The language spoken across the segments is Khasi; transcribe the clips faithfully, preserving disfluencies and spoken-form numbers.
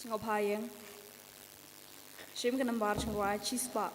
Sngewbha ïeng. Shim ka nambar jingkwah shispah.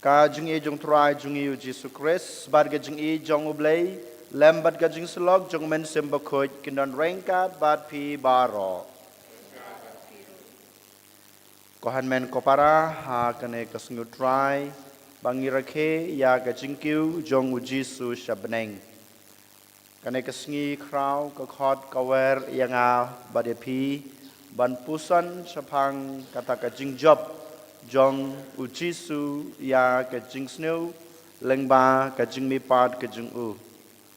Ka jingïeit jong U Trai jong ngi U Jisu Khrist, bad ka jingïeit jong U Blei, lem bad ka jingsyllok jong U Mynsiem Bakhuid, kin don ryngkat bad phi baroh. Ko hynmen ko para, ha kane ka sngi U Trai, ba ngi rakhe ïa ka jingkiew jong U Jisu sha bneng. Kane ka sngi khraw ka khot ka wer ïa nga bad ïa phi, ban puson shaphang kata ka jingjop jong U Jisu ïa ka jingsniew, lyngba ka jingmihpat ka jong U.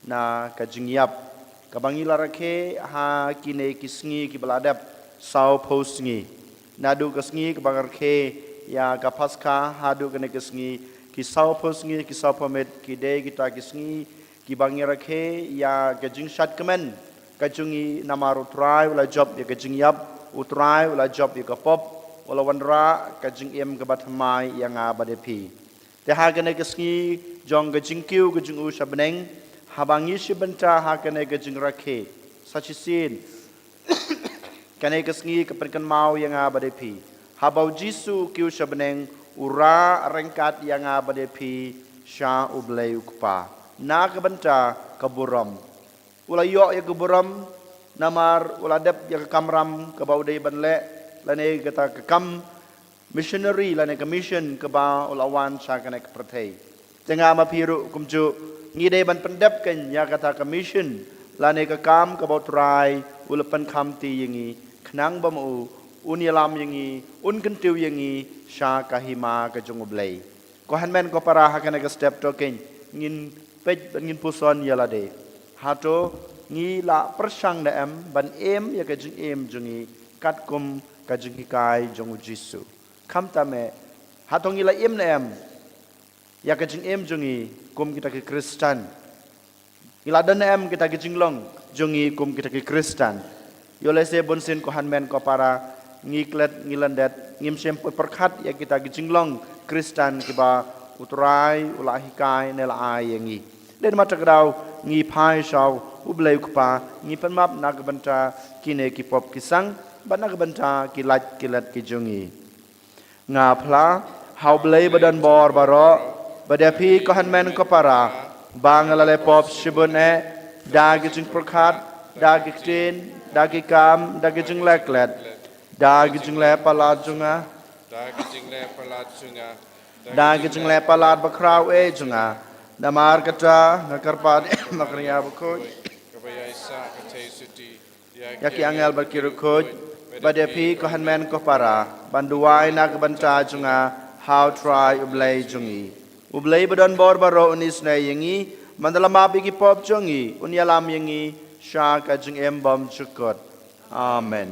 Na ka jingïap, kaba ngi la rakhe ha kine ki sngi kiba la dep, sawphew sngi. Naduh ka sngi kaba nga rakhe ïa ka Paskha, haduh kane ka sngi, ki sawphew sngi, ki sawphew miet, ki dei kita ki sngi, kiba ngi rakhe ïa ka jingshad kmen ka jong ngi namar U Trai u la jop ïa ka jingïap, U Trai u la jop ïa ka pop, u la wanrah ka jingim kaba thymmai ïa nga bad ïa phi. Te ha kane ka sngi jong ka jingkiew ka jong U sha bneng, haba ngi shim bynta ha kane ka jingrakhe, sa shisien, kane ka sngi ka pynkynmaw ïa nga bad ïa phi, haba U Jisu u kiew sha bneng, u rah ryngkat ïa nga bad ïa phi sha U Blei U Kpa. Na ka bynta ka burom. U la ïoh ïa ka burom, namar u la dep ïa ka kamram kaba u dei ban leh, lane kata ka kam missionary, lane ka mission kaba u la wan sha kane ka pyrthei. Te nga ma phi ruh kumjuh, ngi dei ban pyndep kein ïa kata ka mission, lane ka kam kaba U Trai u la pynkham ti ïa ngi, khnang ba ma u un ïalam ïa ngi, un kyntiew ïa ngi sha ka hima ka jong U Blei. Ko hynmen ko para, ha kane ka step to kein, ngin peit, ngin puson ïa lade. Hato ngi la pyrshang ne em ban im ïa ka jingim jong ngi katkum ka jinghikai jong u Jisu? Khamtam eh, hato ngi la im ne em ïa ka jingim jong ngi kum kita ki Khristan? Ngi la don ne em kita ki jinglong jong ngi kum kita ki Khristan? Ïoh lehse bunsien ko hynmen ko para ngi klet ngi lyndet, ngim shym pyrkhat ïa kita ki jinglong Khristan kiba U Trai u la hikai ne la ai ïa ngi. Dei namar kata ka daw ngi phai sha U Blei U Kpa, ngi pan map na ka bynta kine ki pop ki sang bad na ka bynta ki lait ki let ki jong ngi. Nga phla ha U Blei ba don bor baroh, bad ïa phi ko hynmen ko para, ba nga la leh pop shibun eh, da ki jingpyrkhat, da ki ktien, da ki kam, da ki jingleh klet, da ki jingleh palat jong nga, da ki jingleh palat jong nga, da ki jingleh palat bakhraw eh jong nga. Namar kata nga kyrpad ïa ka Maria bakhuid, kaba ïaisah ka theisotti ïa ki angel bad ki riewkhuid, bad ïa phi ko hynmen ko para, ban duwai na ka bynta jong nga ha U Trai U Blei jong ngi. U Blei ba don bor baroh un isynei ïa ngi, ban da la map ïa ki pop jong ngi, un ïalam ïa ngi sha ka jingim bymjukut. Amen.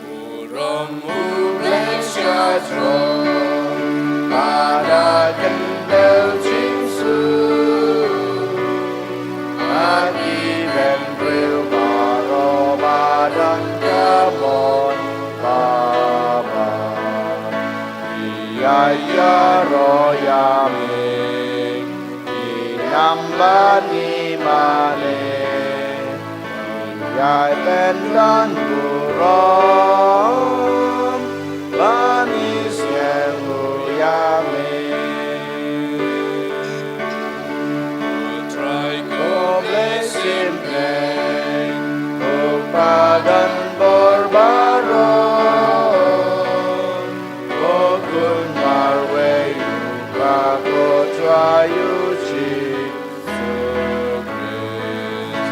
Burom U Blei sha jrong, ba da kyndew jingsuk. Ha ki briew baroh ba don ka mon kaba bha, ki ïa ïaroh ïa me, ki ïam bad ngi mane. Ïai pynban burom ban ïasngewthuh ïa me. Ko Trai ko Blei Symblein, ko Kpa don bor baroh, ko Khun marwei u Kpa, ko Trai U Jisu Khrist,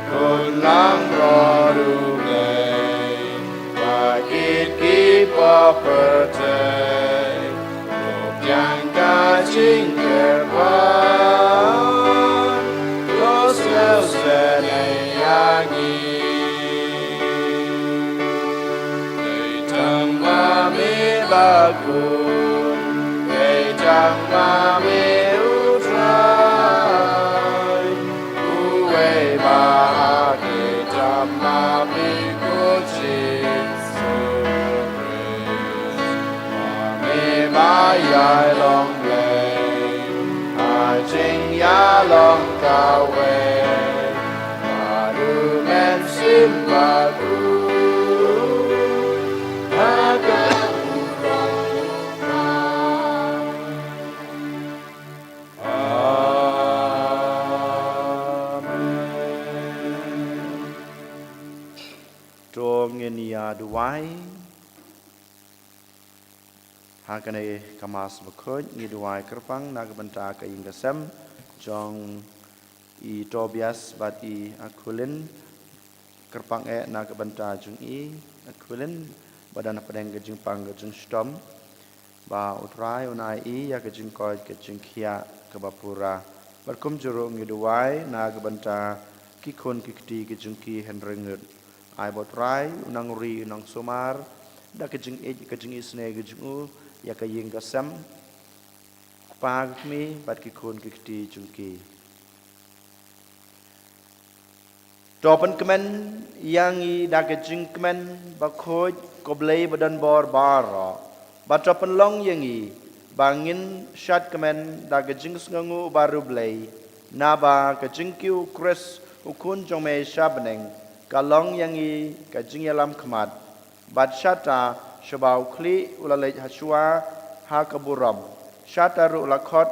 ko Khun langbrot U Blei, ba kit ki pop pyrthei, ko pdiang ka jingkyrpad, ko sngewsynei ïa ngi. Dei tang ma me ba khun, dei tang ma me U Trai, uwei ba ha ki tam ma me ko Jisu Khrist, ma me ba ïai long Blei ha jingïalong kawei, bad U Mynsiem Bakhuid ha ka burom U Trai. Amen. To ngin ïa Duwai. Ha kane ka Mass Bakhuid ngi duwai kyrpang na ka bynta ka ïing ka sem jong i Tobias bad i Aquilin. Kyrpang eh na ka bynta jong i Aquilin ba don hapdeng ka jingpang ka jingshitom, ba U Trai un ai ïa i ka jingkoit ka jingkhiah kaba pura. Bad kumjuh ruh ngi duwai na ka bynta ki khun ki kti ki jong ki hynrei ngut. Ai ba U Trai un nang ri un nang sumar da ka jingïeit ka jingisynei ka jong u ïa ka ïing ka sem, kpa ka kmie bad ki khun ki kti jong ki. To pynkmen ïa ngi da ka jingkmen bakhuid, ko Blei ba don bor baroh. Bad to pynlong ïa ngi ba ngin shad kmen da ka jingsngewnguh ba riewblei, naba ka jingkiew Khrist u Khun jong me sha bneng ka long ïa ngi ka jingïalam khmat. Bad shata shaba u khlieh u la leit ha shuwa ha ka burom, shata ruh la khot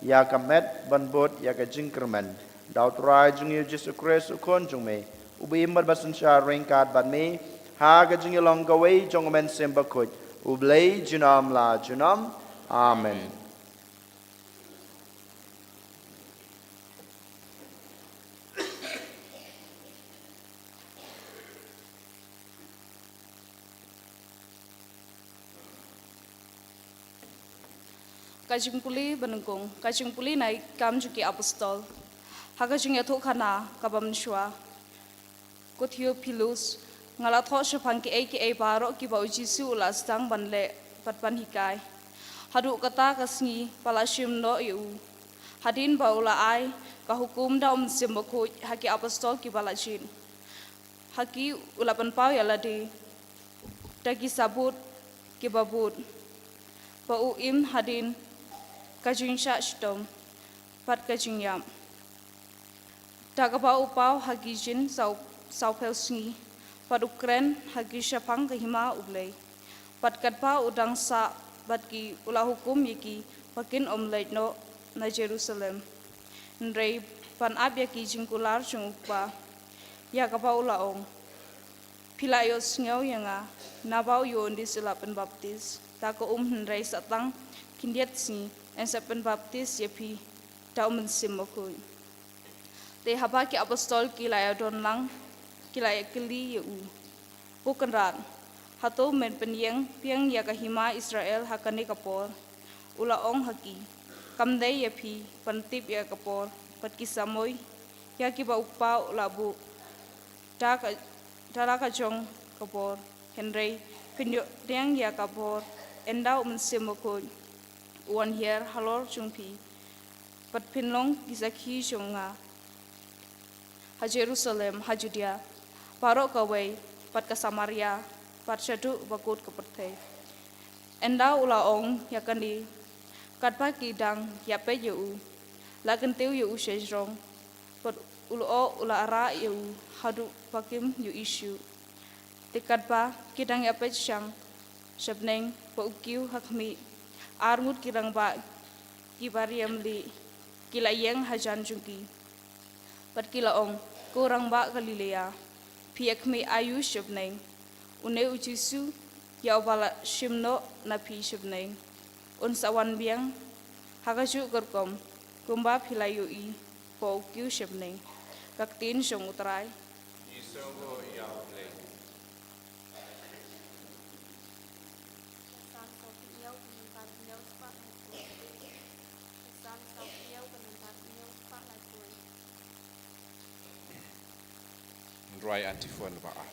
ïa ka met ban bud ïa ka jingkyrmen. Da U Trai jong ngi U Jisu Khrist u Khun jong me, uba im bad ba synshar ryngkat bad me ha ka jingïalong kawei jong U Mynsiem Bakhuid, U Blei junom la junom. Amen. Ka jingpule banyngkong, ka jingpule na i Kam jong ki Apostol. Ha ka jingïathuhkhana kaba mynshuwa. Ko Theophilus, nga la thoh shaphang kiei kiei baroh kiba U Jisu u la sdang ban leh bad ban hikai haduh kata ka sngi ba la shim noh ïa u, hadien ba u la ai ka hukum da U Mynsiem Bakhuid ha ki apostol kiba la jied. Ha ki u la pynpaw ïa lade da ki sabut kiba bud, ba u im hadien ka jingshah shitom bad ka jingïap. Da kaba u paw ha ki jin saw, sawphew sngi, bad u kren ha ki shaphang ka hima U Blei. Bad katba u dang sah bad ki, u la hukum ïa ki ba kin ym leit noh na Jerusalem, hynrei ban ap ïa ki jingkular jong u Kpa. Ïa kaba u la ong: Phi la ïohsngew ïa nga naba u Ïoannis u la pynbaptis da ka um, hynrei sa tang khyndiat sngi yn sa pynbaptis ïa phi da U Mynsiem Bakhuid. Te haba ki apostol ki la ïadon lang, ki la ïakylli ïa u: Ko Kynrad, hato men pynïeng biang ïa ka hima Israel ha kane ka por? U la ong ha ki: Kam dei ïa phi ban tip ïa ka por bad ki samoi ïa kiba u Kpa u la buh da ka, da la ka jong ka por. Hynrei phin ïoh pdiang ïa ka por ynda U Mynsiem Bakhuid u wan hiar halor jong phi, bad phin long ki sakhi jong nga ha Jerusalem, ha Judea baroh kawei, bad ka Samaria, bad shaduh ba kut ka pyrthei. Ynda u la ong ïa kane, katba ki dang ïapeit ïa u, la kyntiew ïa u sha jrong, bad u lyoh u la rah ïa u haduh ba kim ïohi shuh. Te katba ki dang ïapeit shang sha bneng ba u kiew ha khmih, ar ngut ki rangbah kiba riam lieh ki la ïeng hajan jong ki. Bad ki la ong: Ko rangbah Galilea, phi ïakhmih aïu sha bneng? Une U Jisu ïa uba la shim noh na phi sha bneng, un sa wan biang ha kajuh ka rukom kumba phi la ïohi ba u kiew sha bneng. Ka ktien jong U Trai. Rwai antiphon ba ah.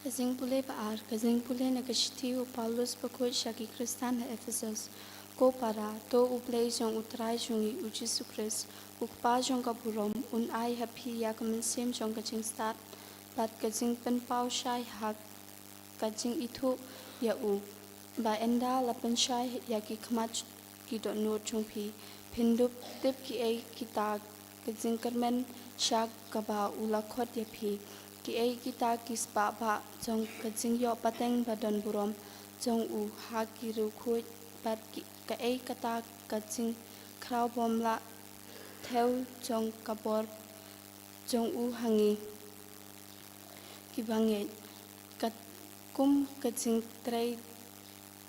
Ka jingpule ba ar, ka jingpule na ka shithi u Paulus bakhuid sha ki Khristan ha Ephesus. Ko para, to U Blei jong U Trai jong ngi U Jisu Khrist, U Kpa jong ka burom, un ai ha phi ïa ka mynsiem jong ka jingstad bad ka jingpynpaw shai ha ka jingithuh ïa u. Ba ynda la pynshai ïa ki khmat ki dohnud jong phi, phin dup tip kiei kita ki jingkyrmen sha kaba u la khot ïa phi. Kiei kita ki spah bah jong ka jingïoh pateng ba don burom jong u ha ki riewkhuid, bad ki, kaei kata ka jingkhraw bym lah thew jong ka bor jong u ha ngi kiba ngeit. Katkum ka jingtrei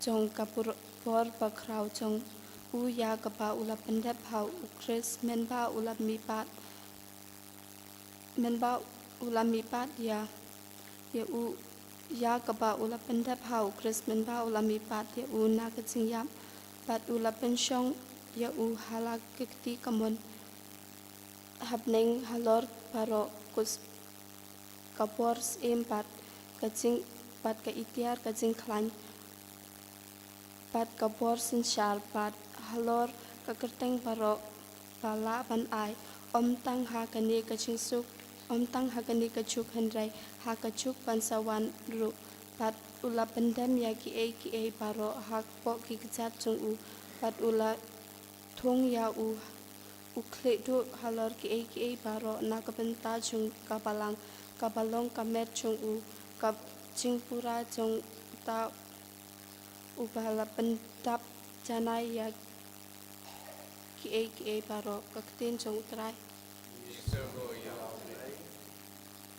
jong ka bor, bor bakhraw jong u ïa kaba u la pyndep ha U Khrist mynba u la mihpat, mynba u la mihpat ïa, ïa u, ïa kaba u la pyndep ha U Khrist mynba u la mihpat ïa u na ka jingïap, bad u la pynshong ïa u ha la ka kti kamon ha bneng halor baroh, kus ka bor syiem bad ka jing, bad ka itiar, ka jingkhlaiñ bad ka bor synshar, bad halor ka kyrteng baroh ba lah ban ai, ym tang ha kane ka jingsuk, ym tang ha kane ka juk, hynrei ha ka juk ban sa wan ruh. Bad u la pyndem ïa kiei kiei baroh hapoh ki kjat jong u, bad u la thung ïa u, u khlieh duh halor kiei kiei baroh na ka bynta jong ka balang, kaba long ka met jong u, ka jingpura jong uta uba la pyndap janai ïa kiei kiei baroh. Ka ktien jong U Trai.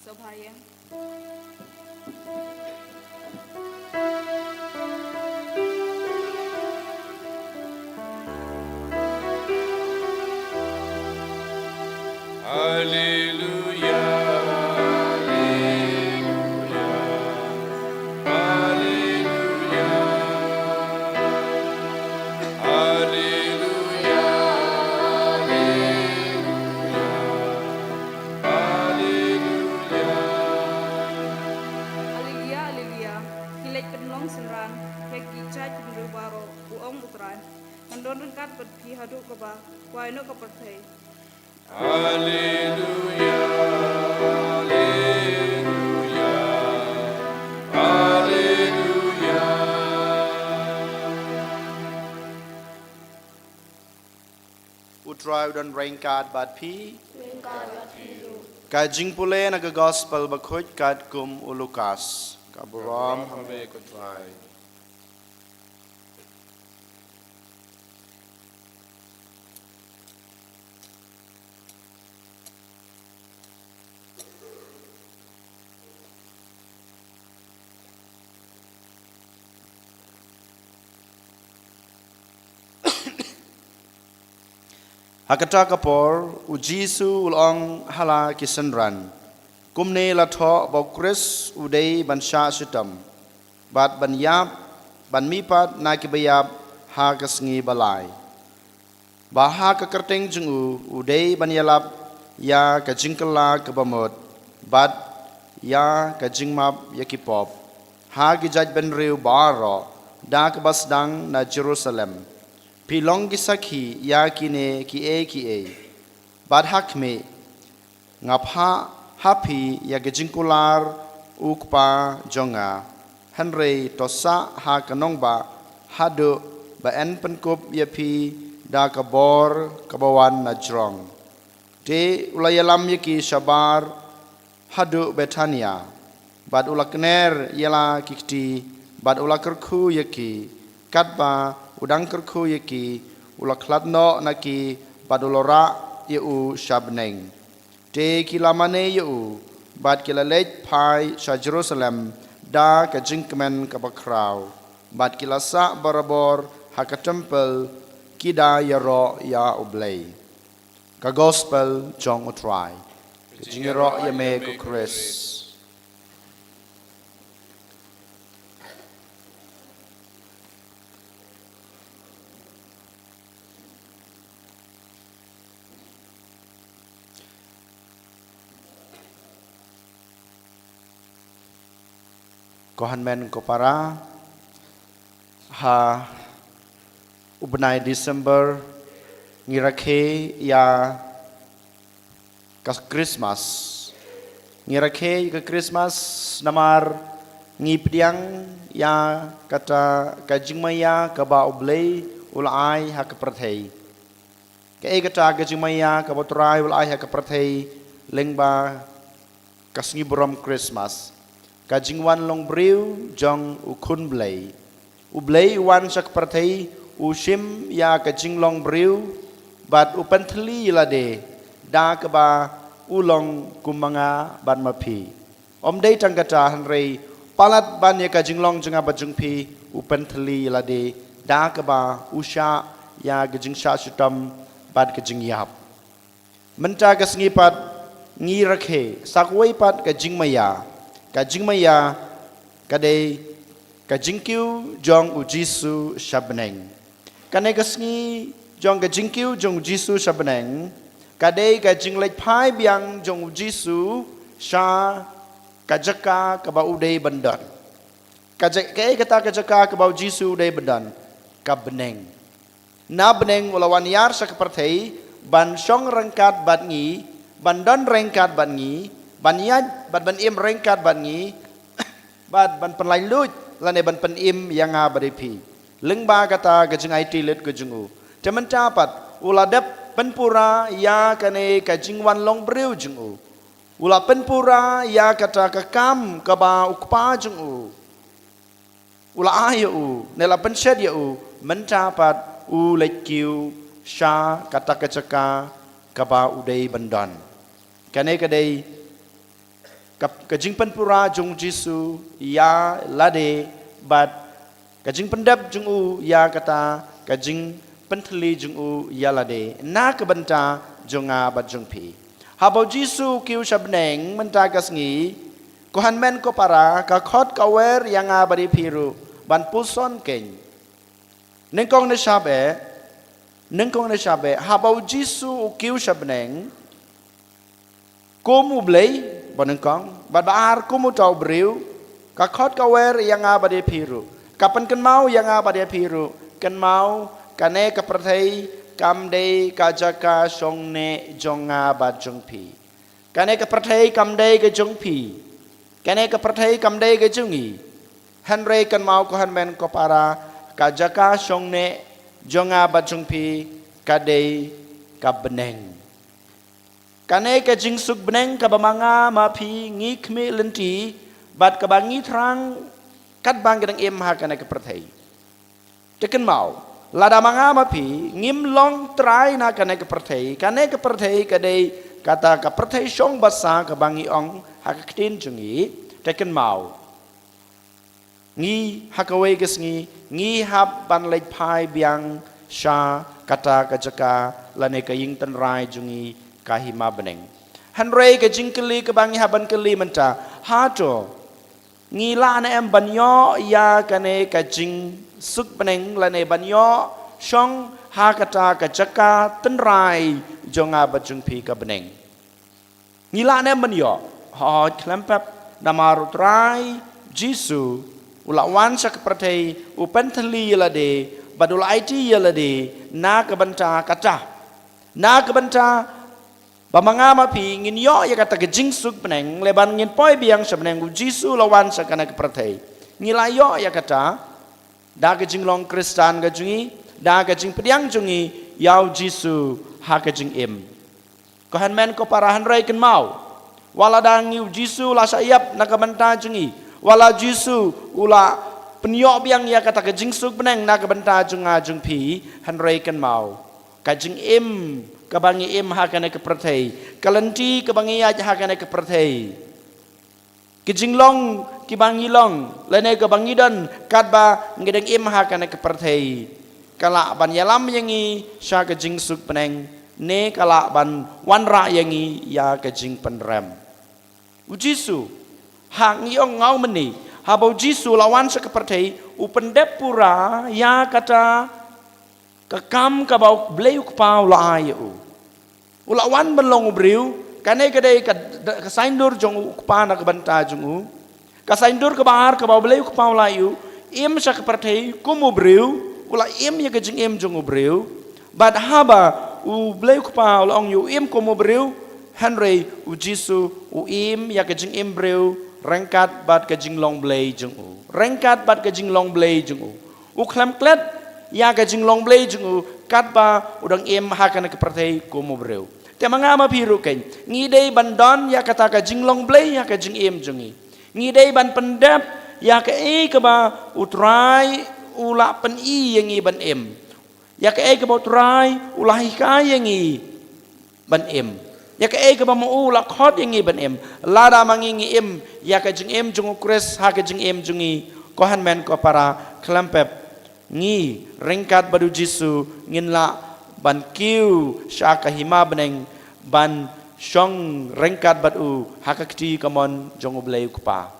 Sngewbha ïa. Haleluya, haleluya, haleluya, haleluya, haleluya, haleluya. Haleluya, haleluya. Ngi leit pynlong synran ïa ki jait bynriew baroh, u ong U Trai. Ngan don ryngkat bad phi haduh kaba kwai noh ka pyrthei. Haleluya, haleluya, haleluya. U Trai u don ryngkat bad phi. Ryngkat bad phi ruh. Ka jingpule na ka Gospel bakhuid katkum u Lukas. Ka burom ha me ko Trai. Ha kata ka por, u Jisu u la ong ha la ki synran, kumne la thoh ba u Khrist u dei ban shah shitom, bad ban ïap, ban mihpat na kiba ïap ha ka sngi ba lai. Ba ha ka kyrteng jong u, u dei ban ïalap ïa ka jingkylla kaba mut, bad ïa ka jingmap ïa ki pop, ha ki jait bynriew baroh, da kaba sdang na Jerusalem. Phi long ki sakhi ïa kine kiei kiei. Bad ha khmih, nga phah ha phi ïa ka jingkular u Kpa jong nga. Hynrei to sah ha ka nongbah haduh ba yn pynkup ïa phi da ka bor kaba wan na jrong. Te u la ïalam ïa ki shabar haduh Bethania, bad u la kner ïa la ki kti, bad u la kyrkhu ïa ki. Katba u dang kyrkhu ïa ki, u la khlad noh na ki, bad u la rah ïa u sha bneng. Te ki la mane ïa u, bad ki la leit phai sha Jerusalem da ka jingkmen kaba khraw, bad ki la sah barabor ha ka templ, ki da ïaroh ïa U Blei. Ka Gospel jong U Trai. Ka jingïaroh ïa me ko Khrist. Ko hynmen ko para, ha u bnai December ngi rakhe ïa ka Christmas. Ngi rakhe ïa ka Christmas namar ngi pdiang ïa kata ka jingmaïa kaba U Blei u la ai ha ka pyrthei. Kaei kata ka jingmaïa kaba U Trai u la ai ha ka pyrthei lyngba ka sngi burom Christmas? Ka jingwan long briew jong U Khun Blei. U Blei u wan sha ka pyrthei, u shim ïa ka jinglong briew bad u pynthylli ïa lade da kaba u long kum ma nga bad ma phi. Ym dei tang kata hynrei palat ban ïa ka jinglong jong nga bad jong phi u pynthylli ïa lade da kaba u shah ïa ka jingshah shitom bad ka jingïap. Mynta ka sngi pat ngi rakhe sa kawei pat ka jingmaïa. Ka jingmaïa ka dei ka jingkiew jong U Jisu sha bneng. Kane ka sngi jong ka jingkiew jong U Jisu sha bneng ka dei ka jingleit phai biang jong U Jisu sha ka jaka kaba u dei ban don. Ka ja-, kaei kata ka jaka kaba U Jisu u dei ban don? Ka bneng. Na bneng u la wan ïar sha ka pyrthei ban shong ryngkat bad ngi, ban don ryngkat bad ngi, ban ïaid bad ban im ryngkat bad ngi, bad ban pynlait luid lane ban pynim ïa nga bad ïa phi. Lyngba kata ka jingaiti lut ka jong u. Te mynta pat u la dep pynpura ïa kane ka jingwan long briew jong u. U la pynpura ïa kata ka kam kaba U Kpa jong u u la ai ïa u, ne la pynshet ïa u, mynta pat u leit kiew sha kata ka jaka kaba u dei ban don. Kane ka dei ka, ka jingpynpura jong U Jisu ïa lade bad ka jingpyndep jong u ïa kata ka jingpynthylli jong u ïa lade na ka bynta jong nga bad jong phi. Haba U Jisu u kiew sha bneng mynta ka sngi, ko hynmen ko para, ka khot ka wer ïa nga bad ïa phi ruh ban puson kein. Nyngkong ne shap eh, nyngkong ne shap eh, haba U Jisu u kiew sha bneng kum U Blei, ba nyngkong, bad ba ar kum uta u briew, ka khot ka wer ïa nga bad ïa phi ruh, ka pynkynmaw ïa nga bad ïa phi ruh, kynmaw, kane ka pyrthei kam dei ka jaka shongneh jong nga bad jong phi. Kane ka pyrthei kam dei ka jong phi. Kane ka pyrthei kam dei ka jong ngi. Hynrei kynmaw ko hynmen ko para, ka jaka shongneh jong nga bad jong phi ka dei ka bneng. Kane ka jingsuk bneng kaba ma nga ma phi ngi khmih lynti bad kaba ngi thrang katba ngi dang im ha kane ka pyrthei. Te kynmaw, lada ma nga ma phi ngim long trai na kane ka pyrthei, kane ka pyrthei ka dei kata ka pyrthei shong basa kaba ngi ong ha ka ktien jong ngi. Te kynmaw, ngi ha kawei ka sngi ngi hap ban leit phai biang sha kata ka jaka lane ka ïing tynrai jong ngi, ka hima bneng. Hynrei ka jingkylli kaba ngi hap ban kylli mynta, hato ngi lah ne em ban ïoh ïa kane ka jingsuk bneng lane ban ïoh shong ha kata ka jaka tynrai jong nga bad jong phi ka bneng? Ngi lah ne em ban ïoh? Hooid, khlem pep, namar U Trai Jisu u la wan sha ka pyrthei, u pynthylli ïa lade bad u la aiti ïa lade na ka bynta kata, na ka bynta ba ma nga ma phi ngin ïoh ïa kata ka jingsuk bneng, lehse ban ngin poi biang sha bneng. U Jisu u la wan sha kane ka pyrthei. Ngi la ïoh ïa kata da ka jinglong Khristan ka jong ngi, da ka jingpdiang jong ngi ïa U Jisu ha ka jingim. Ko hynmen ko para, hynrei kynmaw, wat la da ngi U Jisu u la shah ïap na ka bynta jong ngi, wat la U Jisu u la pynïoh biang ïa kata ka jingsuk bneng na ka bynta jong nga jong phi, hynrei kynmaw, ka jingim kaba ngi im ha kane ka pyrthei, ka lynti kaba ngi ïaid ha kane ka pyrthei, ki jinglong kiba ngi long lane kaba ngi don katba ngi dang im ha kane ka pyrthei, ka lah ban ïalam ïa ngi sha ka jingsuk bneng ne ka lah ban wanrah ïa ngi ïa ka jingpynrem. U Jisu, ha ngi ong, nga ong mynne, haba U Jisu u la wan sha ka pyrthei, u pyndep pura ïa kata ka kam kaba U Blei U Kpa u la ai ïa u. U la wan ban long u briew, kane ka dei ka, ka saiñdur jong U Kpa na ka bynta jong u. Ka saiñdur kaba ar kaba U Blei U Kpa u la ïoh im sha ka pyrthei kum u briew, u la im ïa ka jingim jong u briew. Bad haba U Blei U Kpa u la ong ïoh im kum u briew, hynrei U Jisu u im ïa ka jingim briew ryngkat bad ka jinglong Blei jong u. Ryngkat bad ka jinglong Blei jong u. U khlem klet ïa ka jinglong Blei jong u katba u dang im ha kane ka pyrthei kum u briew. Te ma nga ma phi ruh keiñ, ngi dei ban don ïa kata ka jinglong Blei ha ka jingim jong ngi. Ngi dei ban pyndep ïa kaei kaba U Trai u la pyni ïa ngi ban im. Ïa kaei kaba U Trai u la hikai ïa ngi ban im. Ïa kaei kaba ma u la khot ïa ngi ban im. Lada ma ngi ngi im ïa ka jingim jong U Khrist ha ka jingim jong ngi, ko hynmen ko para, khlem pep ngi ryngkat bad U Jisu ngin lah ban kiew sha ka hima bneng ban shong ryngkat bad u ha ka kti kamon jong U Blei U Kpa.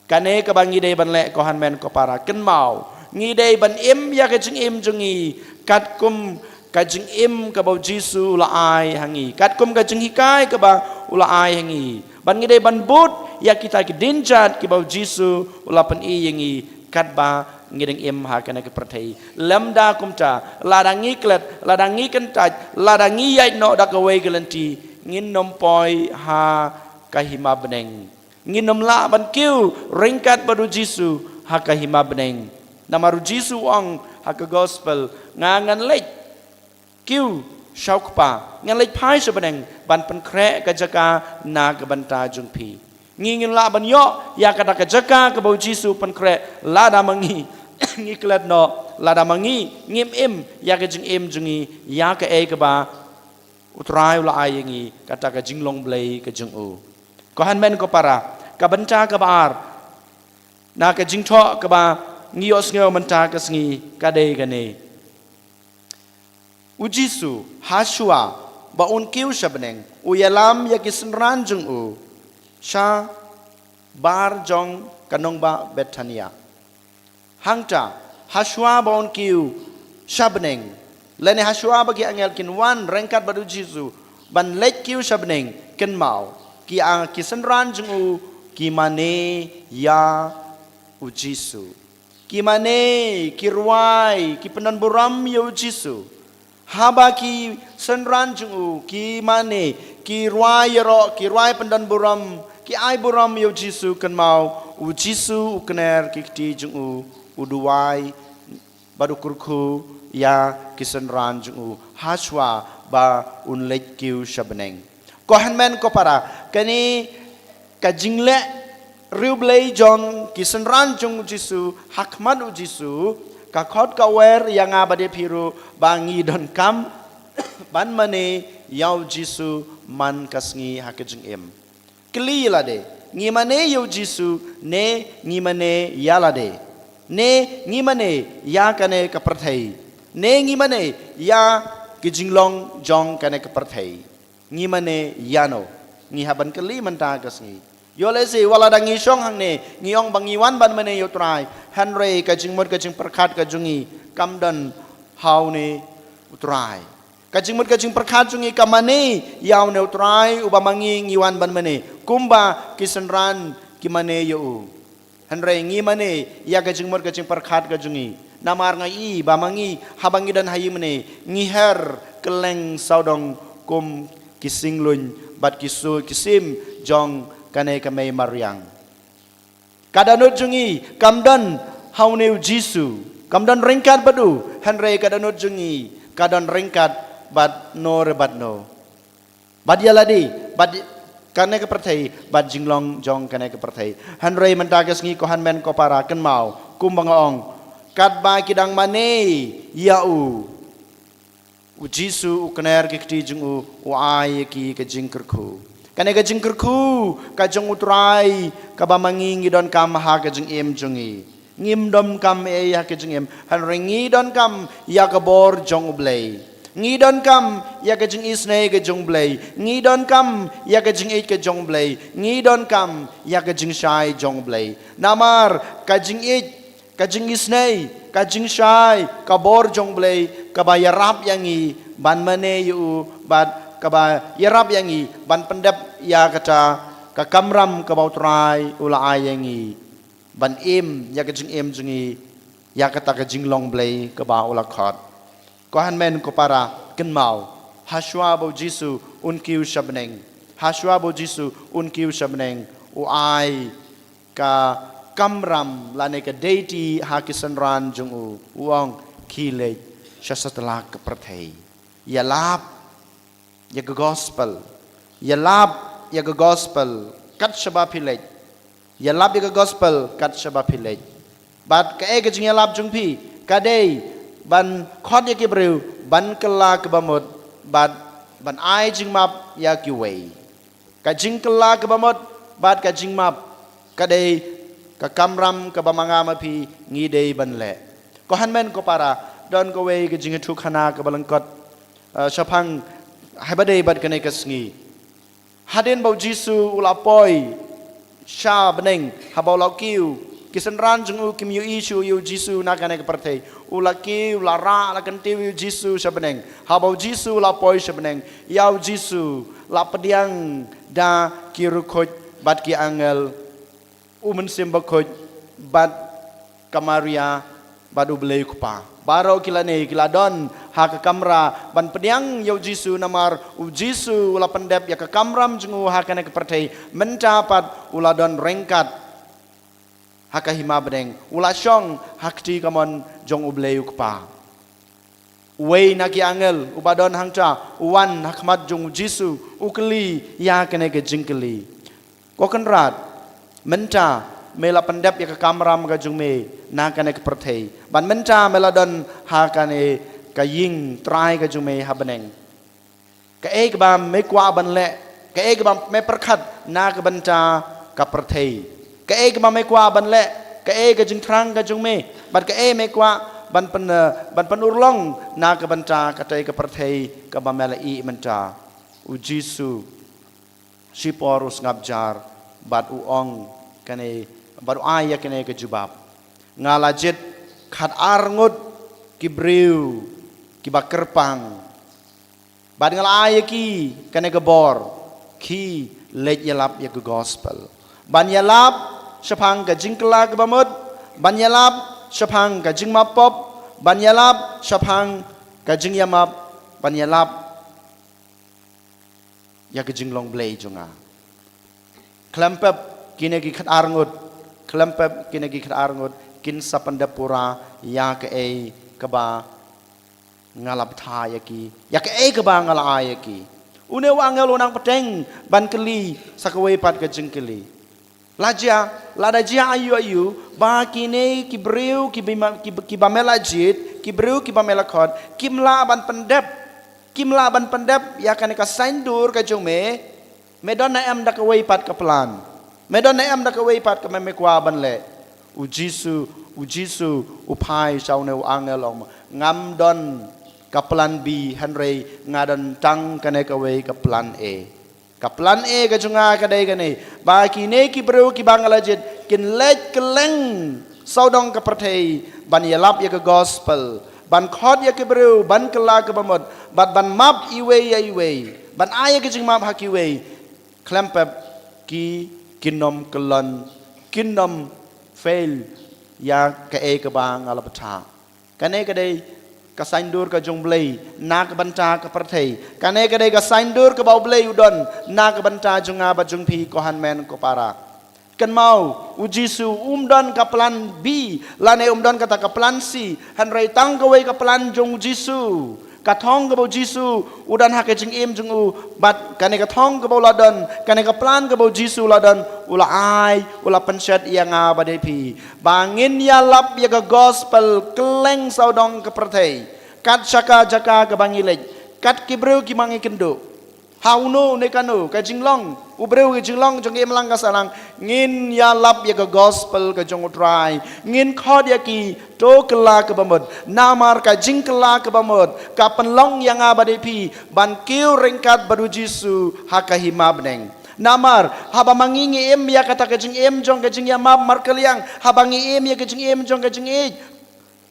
Kane kaba ngi dei ban leh, ko hynmen ko para, kynmaw, ngi dei ban im ïa ka jingim jong ngi katkum ka jingim kaba U Jisu u la ai ha ngi, katkum ka jinghikai kaba u la ai ha ngi. Bad ngi dei ban bud ïa kita ki dienjat kiba U Jisu u la pyni ïa ngi katba ngi dang im ha kane ka pyrthei. Lymda kumta, lada ngi klet, lada ngi kyntait, lada ngi ïaid noh da kawei ka lynti, ngin ym poi ha ka hima bneng. Ngin ym lah ban kiew ryngkat bad U Jisu ha ka hima bneng. Namar U Jisu u ong ha ka gospel, nga ngan leit kiew sha U Kpa, ngan leit phai sha bneng ban pynkhreh ka jaka na ka bynta jong phi. Ngi ngin lah ban ïoh ïa kata ka jaka kaba U Jisu u pynkhreh lada ma ngi ngi klet noh, lada ma ngi ngim im ïa ka jingim jong ngi ïa kaei kaba U Trai u la ai ïa ngi, kata ka jinglong Blei ka jong u. Ko hynmen ko para, ka bynta kaba ar na ka jingthoh kaba ngi ïohsngew mynta ka sngi ka dei kane. U Jisu, hashwa ba un kiew sha bneng, u ïalam ïa ki synran jong u shabar jong ka nongbah Bethania. Hangta, hashwa ba un kiew sha bneng, lane hashwa ba ki angel kin wan ryngkat bad U Jisu ban leit kiew sha bneng, kynmaw, ki a, ki synran jong u ki mane ïa U Jisu. Ki mane, ki rwai, ki pyndonburom ïa U Jisu. Haba ki synran jong u ki mane, ki rwai ïaroh, ki rwai pyndonburom, ki ai burom ïa U Jisu, kynmaw, U Jisu u kner ki kti jong u, u duwai bad u kyrkhu ïa ki synran jong u hashwa ba un leit kiew sha bneng. Ko hynmen ko para, kane ka jingleh riewblei jong ki synran jong U Jisu ha khmat U Jisu, ka khot ka wer ïa nga bad ïa phi ruh ba ngi donkam ban mane ïa U Jisu man ka sngi ha ka jingim. Kylli ïa lade, ngi mane ïa U Jisu ne ngi mane ïa lade, ne ngi mane ïa kane ka pyrthei, ne ngi mane ïa ki jinglong jong kane ka pyrthei. Ngi mane ïano? Ngi hap ban kylli mynta ka sngi. Ïoh lehse wat la dang ngi shong hangne, ngi ong ba ngi wan ban mane ïa U Trai, hynrei ka jingmut ka jingpyrkhat ka jong ngi kam don ha une U Trai. Ka jingmut ka jingpyrkhat jong ngi ka mane ïa une U Trai uba ma ngi ngi wan ban mane, kumba ki synran ki mane ïa u. Hynrei ngi mane ïa ka jingmut ka jingpyrkhat ka jong ngi. Namar nga i ba ma ngi haba ngi don ha ïingmane, ngi her kylleng sawdong kum ki singluin bad ki su ki sim jong kane ka mei mariang. Ka dohnud jong ngi kam don ha une U Jisu, kam don ryngkat bad u, hynrei ka dohnud jong ngi ka don ryngkat bad no re bad no. Bad ïa lade, bad kane ka pyrthei, bad jinglong jong kane ka pyrthei. Hynrei mynta ka sngi ko hynmen ko para, kynmaw, kumba nga ong, katba ki dang mane ïa u, U Jisu u kner ki kti jong u, u ai ïa ki ka jingkyrkhu. Kane ka jingkyrkhu ka jong U Trai kaba ma ngi ngi donkam ha ka jingim jong ngi. Ngim donkam ei ha ka jingim, hynrei ngi donkam ïa ka bor jong U Blei. Ngi donkam ïa ka jingisynei ka jong U Blei. Ngi donkam ïa ka jingïeit ka jong U Blei. Ngi donkam ïa ka jingshai jong U Blei. Namar ka jingïeit, ka jingisynei, ka jingshai, ka bor jong U Blei kaba ïarap ïa ngi ban mane ïa u, bad kaba ïarap ïa ngi ban pyndep ïa kata ka kamram kaba U Trai u la ai ïa ngi. ban im ïa ka jingim jong ngi ïa kata ka jinglong Blei kaba u la khot. Ko hynmen ko para, kynmaw, hashwa ba u Jisu un kiew sha bneng, hashwa ba u Jisu un kiew sha bneng, u ai ka kamram lane ka deity ha ki synran jong u, u ong, khie leit sha satlak ka pyrthei, ïalap ïa ka gospel, ïalap ïa ka gospel kat shaba phi leit, ïalap ïa ka gospel kat shaba phi leit. Bad kaei ka jingïalap jong phi? Ka dei ban khot ïa ki briew, ban kylla kaba mut, bad ban ai jingmap ïa kiwei. Ka jingkylla kaba mut bad ka jingmap ka dei ka kamram kaba ma nga ma phi ngi dei ban leh. Ko hynmen ko para, don kawei ka jingïathuhkhana kaba lyngkot, eh, shaphang haba dei bad kane ka sngi. Hadien ba u Jisu u la poi sha bneng, haba u la kiew, ki synran jong u kim ïohi shuh ïa u Jisu na kane ka pyrthei. U la kiew, u la rah, la kyntiew ïa u Jisu sha bneng. Haba u Jisu u la poi sha bneng, ïa u Jisu la pdiang da ki riewkhuid bad ki angel, u Mynsiem Bakhuid bad ka Maria bad u Blei u Kpa. Baroh ki lane ki la don ha ka kamra ban pdiang ïa u Jisu, namar u Jisu u la pyndep ïa ka kamram jong u ha kane ka pyrthei, mynta pat u la don ryngkat ha ka hima bneng, u la shong ha kti kamon jong u Blei u Kpa. Uwei na ki angel uba don hangta u wan ha khmat jong u Jisu, u kylli ïa kane ka jingkylli: Ko Kynrad, mynta me la pyndep ïa ka kamram ka jong me na kane ka pyrthei, bad mynta me la don ha kane ka ïing trai ka jong me ha bneng. Kaei kaba me kwah ban leh, kaei kaba me pyrkhat na ka bynta ka pyrthei? Kaei kaba me kwah ban leh, kaei ka jingthrang ka jong me, bad kaei me kwah ban pyn, ban pynurlong na ka bynta katei ka pyrthei kaba me la ïeh mynta? U Jisu shipor u sngap jar bad u ong kane, bad u ai ïa kane ka jubab: Nga la jied khatar ngut ki briew kiba kyrpang, bad nga la ai ïa ki kane ka bor, khie leit ïalap ïa ka gospel. Ban ïalap shaphang ka jingkylla kaba mut, ban ïalap shaphang ka jingmap pop, ban ïalap shaphang ka jingïamap, ban ïalap ïa ka jinglong Blei jong nga. Khlem pep kine ki khatar ngut, khlem pep kine ki khatar ngut kin sa pyndep pura ïa kaei kaba nga la bthah ïa ki, ïa kaei kaba nga la ai ïa ki. Une u angel u nang bteng ban kylli sa kawei pat ka jingkylli: La jia, lada jia aiu aiu ba kine ki briew kiba, kiba, kiba me la jied, ki briew kiba me la khot, kim lah ban pyndep, kim lah ban pyndep ïa kane ka saiñdur ka jong me, me don ne em da kawei pat ka plan? Me don ne em da kawei pat kaba me kwah ban leh? U Jisu, u Jisu u phai sha une u angel, u ong: Ngam don ka plan B, hynrei nga don tang kane kawei ka plan A. Ka plan A ka jong nga ka dei kane, ba kine ki briew kiba nga la jied kin leit kylleng sawdong ka pyrthei ban ïalap ïa ka gospel, ban khot ïa ki briew, ban kylla kaba mut, bad ban map iwei ïa iwei, ban ai ïa ka jingmap ha kiwei. Khlem pep ki, kin ym kyllon, kin ym fail ïa kaei kaba nga la bthah. Kane ka dei ka saiñdur ka jong u Blei na ka bynta ka pyrthei. Kane ka dei ka saiñdur kaba u Blei u don na ka bynta jong nga bad jong phi, ko hynmen ko para. Kynmaw, u Jisu um don ka plan B, lane um don kata ka plan C, hynrei tang kawei ka plan jong u Jisu. Ka thong kaba u Jisu u don ha ka jingim jong u, bad kane ka thong kaba u la don, kane ka plan kaba u Jisu u la don, u la ai, u la pynshet ïa nga bad ïa phi, ba ngin ïalap ïa ka gospel kylleng sawdong ka pyrthei, kat shaka jaka kaba ngi leit, kat ki briew kiba ngi kynduh, ha uno ne kano ka jinglong, u briew ka jinglong jong ka imlang ka sahlang, ngin ïalap ïa ka gospel ka jong u Trai, ngin khot ïa ki, to kylla kaba mut, namar ka jingkylla kaba mut ka pynlong ïa nga bad ïa phi ban kiew ryngkat bad u Jisu ha ka hima bneng. Namar haba ma ngi ngi im ïa kata ka jingim jong ka jingïamap markylliang, haba ngi im ïa ka jingim jong ka jingïeit,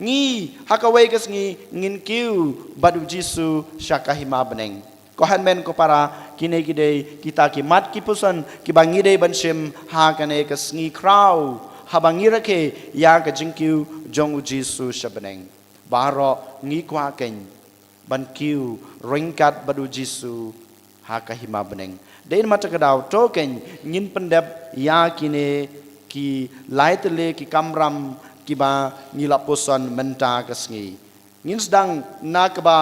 ngi ha kawei ka sngi ngin kiew bad u Jisu sha ka hima bneng. Ko hynmen ko para, kine ki dei kita ki mat ki puson kiba ngi dei ban shim ha kane ka sngi khraw, Haba ngi rakhe ïa ka jingkiew jong u Jisu sha bneng, baroh ngi kwah kein ban kiew ryngkat bad u Jisu ha ka hima bneng. Dei namar kata ka daw to kein ngin pyndep ïa kine ki lai tylli ki kamram kiba ngi la puson mynta ka sngi. Ngin sdang na kaba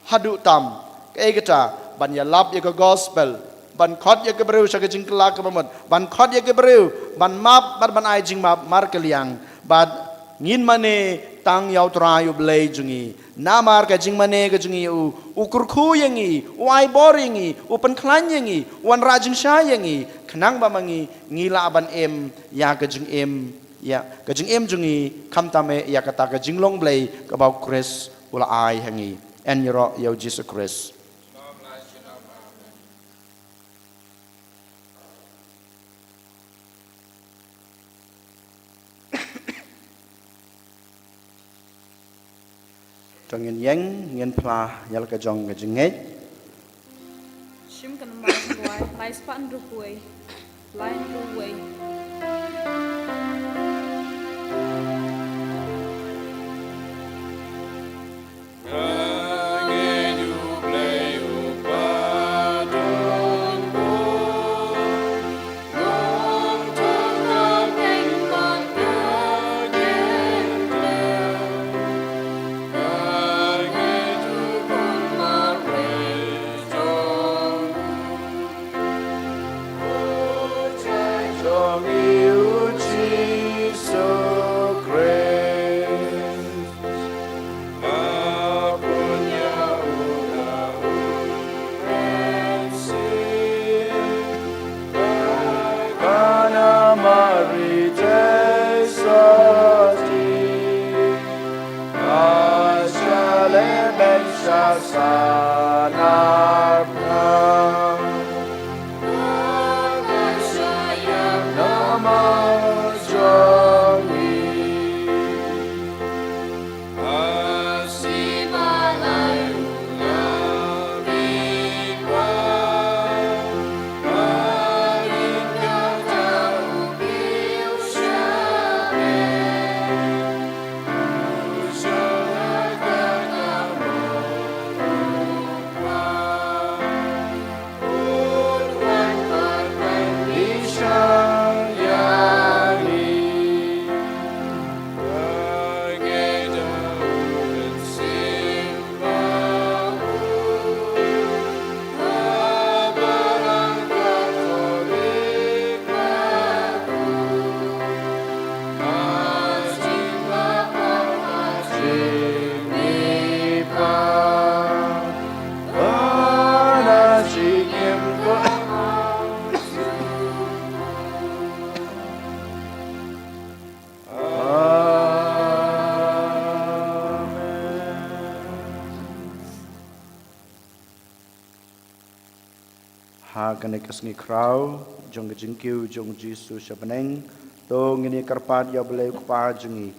haduh tam, kaei kata, ban ïalap ïa ka gospel, ban khot ïa ki briew sha ka jingkylla kaba mut, ban khot ïa ki briew ban map bad ban ai jingmap markylliang. Bad ngin mane tang ïa u Trai u Blei jong ngi. Namar ka jingmane ka jong ngi u, u kyrkhu ïa ngi, u ai bor ïa ngi, u pynkhlaiñ ïa ngi, u wanrah jingshai ïa ngi, khnang ba ma ngi ngi lah ban im ïa ka jingim, ïa ka jingim jong ngi, khamtam eh ïa kata ka jinglong Blei kaba u Khrist u la ai ha ngi. Yn ïaroh ïa u Jisu Khrist. To ngin ïeng, ngin phla ïa la ka jong ka jingngeit. Shim ka namar ka wai, lai spah hynriew wei, lai hynriew wei. Ha kane ka sngi khraw jong ka jingkiew jong u Jisu sha bneng, to ngin ïa kyrpad ïa u Blei u Kpa jong ngi,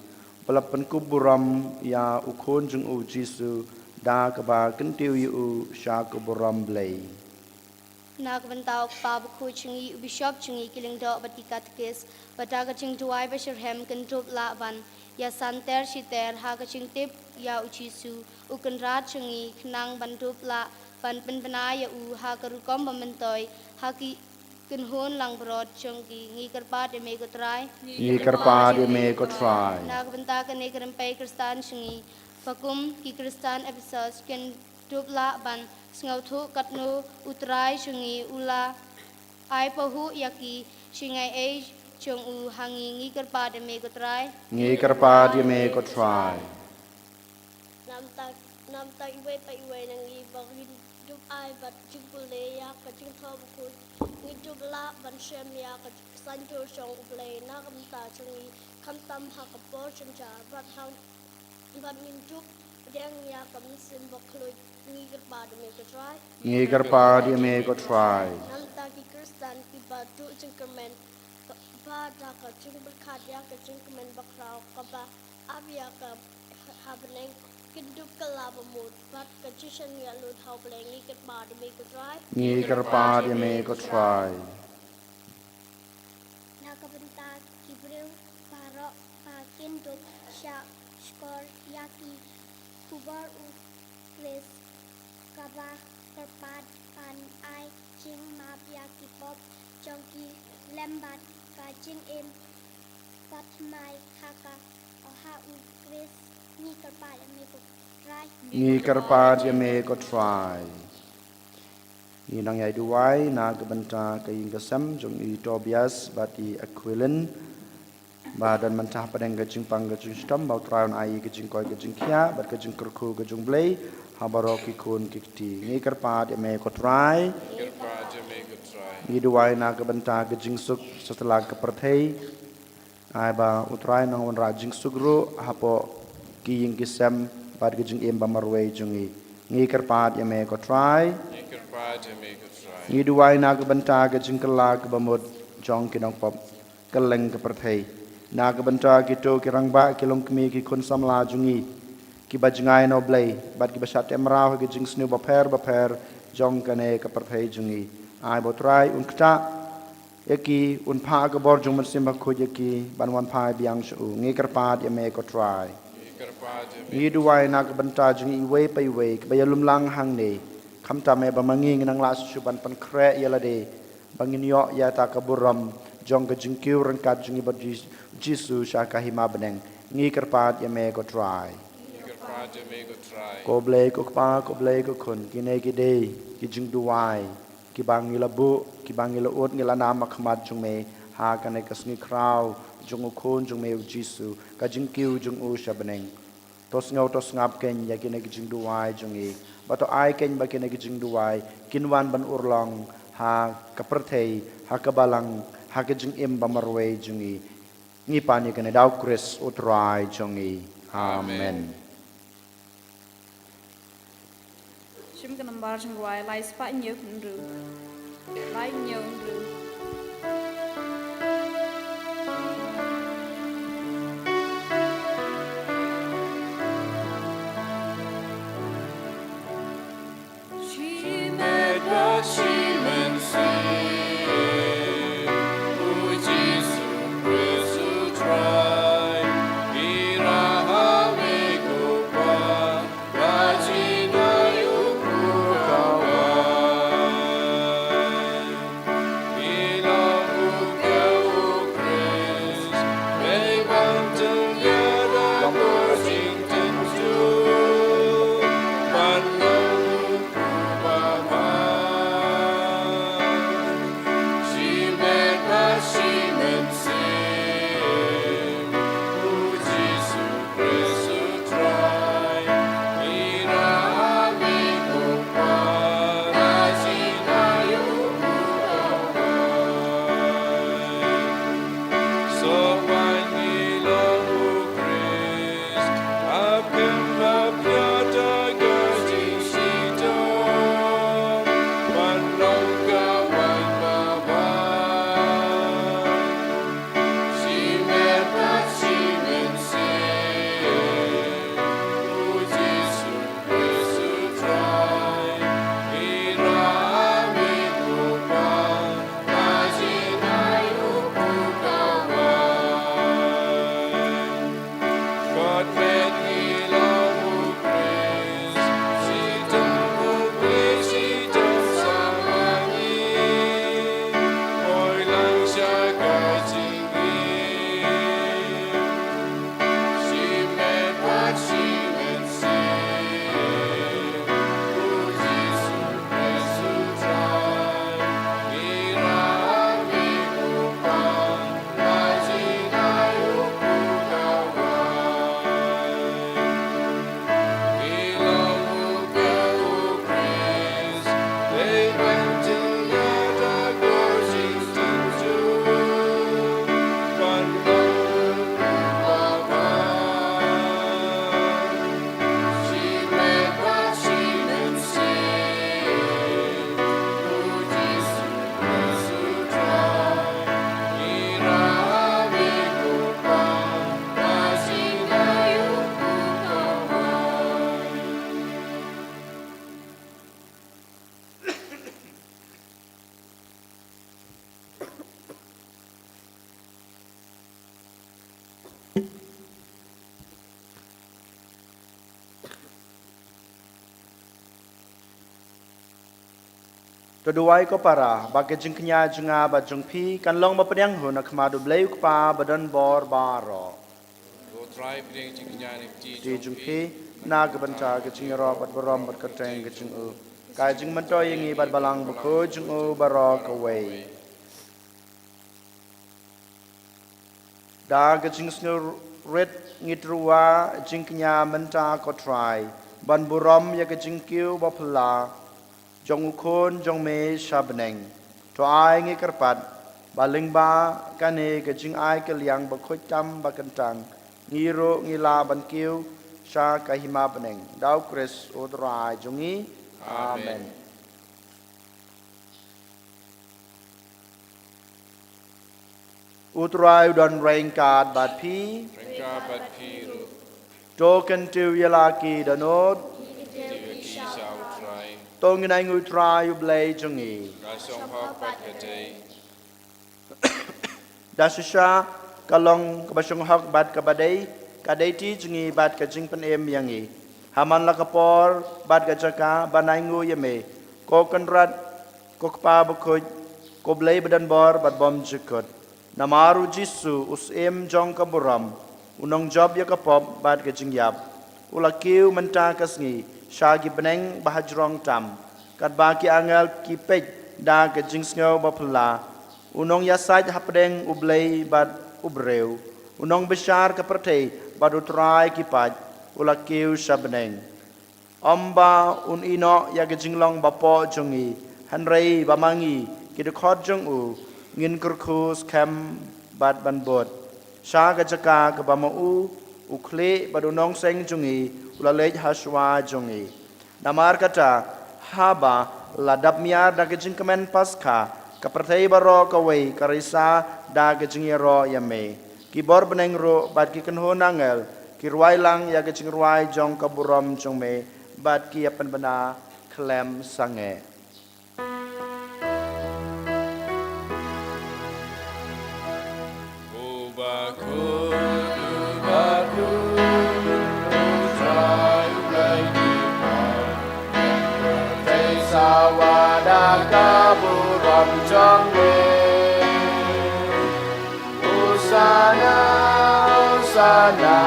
ba la pynkup burom ïa u Khun jong u Jisu, da kaba kyntiew ïa u sha ka burom Blei. Na ka bynta u Kpa Bakhuid jong ngi, u Bishop jong ngi, ki lyngdoh bad ki katekis, bad da ka jingduwai ba shitrhem kin dup lah ban ïa santer shiter ha ka jingtip ïa u Jisu u Kynrad jong ngi, khnang ban dup lah ban pynbna ïa u ha ka rukom ba myntoi ha ki kynhun langbrot jong ki. Ngi kyrpad ïa me ko Trai. Ngi kyrpad ïa me ko Trai. Na ka bynta kane ka rympei Khristan jong ngi, ba kum ki Khristan Ephesos kin dup lah ban sngewthuh katno u Trai jong ngi u la ai pahuh ïa ki jingaiei jong u ha ngi. Ngi kyrpad ïa me ko Trai. Ngi kyrpad ïa me ko Trai. Namta, namta iwei pa iwei na ngi ba ngin dup ai bad jingpule ïa ka jingthoh bakhuid, ngin dup lah ban shem ïa ka saiñdur jong u Blei na ka bynta jong ngi, khamtam ha ka por jynjar bad ha, bad ngin dup pdiang ïa ka mynsiem bakhuid. Ngi kyrpad ïa me ko Trai. Ngi kyrpad ïa me ko Trai. Namta ki Khristan kiba duh jingkyrmen, ba, ba da ka jingpyrkhat ïa ka jingkmen bakhraw kaba ap ïa ka ha bneng, kin dup kylla ba mut bad ka jingshaniah lut ha u Blei. Ngi kyrpad ïa me ko Trai. Ngi kyrpad ïa me ko Trai. Na ka bynta ki briew Kin dup shah shkor ïa ki khubor u Khrist, kaba kyrpad ban ai jingmap ïa ki pop jong ki lem bad ka jingim bathymmai ha ka, ha u Khrist. Ngi kyrpad ïa me ko Trai. Ngi kyrpad ïa me ko Trai. Ngi nang ïai duwai na ka bynta ka ïing ka sem jong i Tobias bad i Aquilin. Ba don mynta hapdeng ka jingpang ka jingshitom, ba u Trai un ai ka jingkoit ka jingkhiah bad ka jingkyrkhu ka jong U Blei ha baroh ki khun ki kti. Ngi kyrpad ïa me ko Trai. Kyrpad ïa me ko Trai. Ngi duwai na ka bynta ka jingsuk satlak ka pyrthei. Ai ba u Trai nang wanrah jingsuk ruh hapoh ki ïing ki sem bad ka jingim ba marwei jong ngi. Ngi kyrpad ïa me ko Trai. Ngi kyrpad ïa me ko Trai. Ngi duwai na ka bynta ka jingkylla kaba mut jong ki nongpop kylleng ka pyrthei. Na ka bynta kito ki rangbah, ki longkmie, ki khun samla jong ngi, kiba jngai na U Blei bad kiba shah teh mraw ha ki jingsniew bapher bapher jong kane ka pyrthei jong ngi. Ai ba u Trai un ktah ïa ki, un phah ka bor jong u Mynsiem Bakhuid ïa ki ban wan phai biang sha u. Ngi kyrpad ïa me ko Trai. Ngi kyrpad ïa me. Ngi duwai na ka bynta jong iwei pa iwei kiba ïalum lang hangne. Khamtam eh ba ma ngi ngin nang lah shuh shuh ban pynkhreh ïa lade, ba ngin ïoh ïa kata ka burom jong ka jingkiew ryngkat jong i bad Jis-, Jisu sha ka hima bneng. Ngi kyrpad ïa me ko Trai. Ngi kyrpad ïa me ko Trai. Ko Blei ko Kpa, ko Blei ko Khun, kine ki dei ki jingduwai kiba ngi la buh, kiba ngi la ud, ngi la nam ha khmat jong me ha kane ka sngi khraw jong u Khun jong me u Jisu, ka jingkiew jong u sha bneng. To sngew to sngap kein ïa kine ki jingduwai jong ngi, ba to ai kein ba kine ki jingduwai kin wan ban urlong ha ka pyrthei, ha ka balang, ha ka jingim ba marwei jong ngi. Ngi pan ïa kane da u Khrist u Trai jong ngi. Amen. Amen. Shim ka nambar jingduwai lai spah hynñiew hynriew. Lai hynñiew hynriew. Shimet bad shimet sien, u Jisu Khrist u Trai, i rah ha me ko Kpa, bad i nai u Kpu kawei. I long u Duwai ko para, ba ka jingkñia jong nga bad jong phi kan long ba pdiang hun ha khmat U Blei U Kpa badonbor baroh. Ko Trai, pdiang jingkñia ne kti jong phi na ka bynta ka jingïaroh bad burom bad kyrteng ka jong U. Ka jingmyntoi ïa ngi bad Balang Bakhuid jong U baroh kawei. Da ka jingsngewrit ngi tyrwa jingkñia mynta ko Trai, ban burom ïa ka jingkiew baphylla jong u Khun jong me sha bneng. To ai ngi kyrpad ba lyngba kane ka jingai kylliang bakhuid tam bakyntang, ngi ruh ngi lah ban kiew sha ka hima bneng. Da U Khrist U Trai jong ngi. Amen. Amen. U Trai u don ryngkat bad phi. Ryngkat bad phi ruh. To kyntiew ïa la ki dohnud. Kyntiew ïa ki sha U Trai. To ngin ainguh ïa U Trai U Blei jong ngi. Ka shong hok bad ka dei. Da shisha ka long kaba shong hok bad kaba dei, ka dei ti jong ngi bad ka jingpynim ïa ngi. Ha man la ka por bad ka jaka ban ainguh ïa me, ko Kynrad, ko Kpa Bakhuid, ko Blei badonbor bad bymjukut. Namar U Jisu, U Syiem jong ka burom, u nongjop ïa ka pop bad ka jingïap, u la kiew mynta ka sngi sha ki bneng bahajrong tam, katba ki angel ki peit da ka jingsngew baphylla. U nongïasaid hapdeng U Blei bad u briew, u nongbishar ka pyrthei bad U Trai ki paid, u la kiew sha bneng. Ym ba un ïehnoh ïa ka jinglong bapoh jong ngi, hynrei ba ma ngi, ki dkhot jong u, ngin kyrkhu skhem bad ban bud sha ka jaka kaba ma u u khlieh bad u nongseng jong ngi u la leit hashwa jong ngi. Namar kata, haba la dap miar da ka jingkmen Paskha, ka pyrthei baroh kawei ka risa da ka jingïaroh ïa me. Ki bor bneng ruh bad ki kynhun angel ki rwai lang ïa ka jingrwai jong ka burom jong me, bad ki ïa pynbna khlem sangeh. U bakhuid, u bakhuid, U Trai U Blei ki paid, pyrthei sawa da ka burom jong me. Hosanna, Hosanna,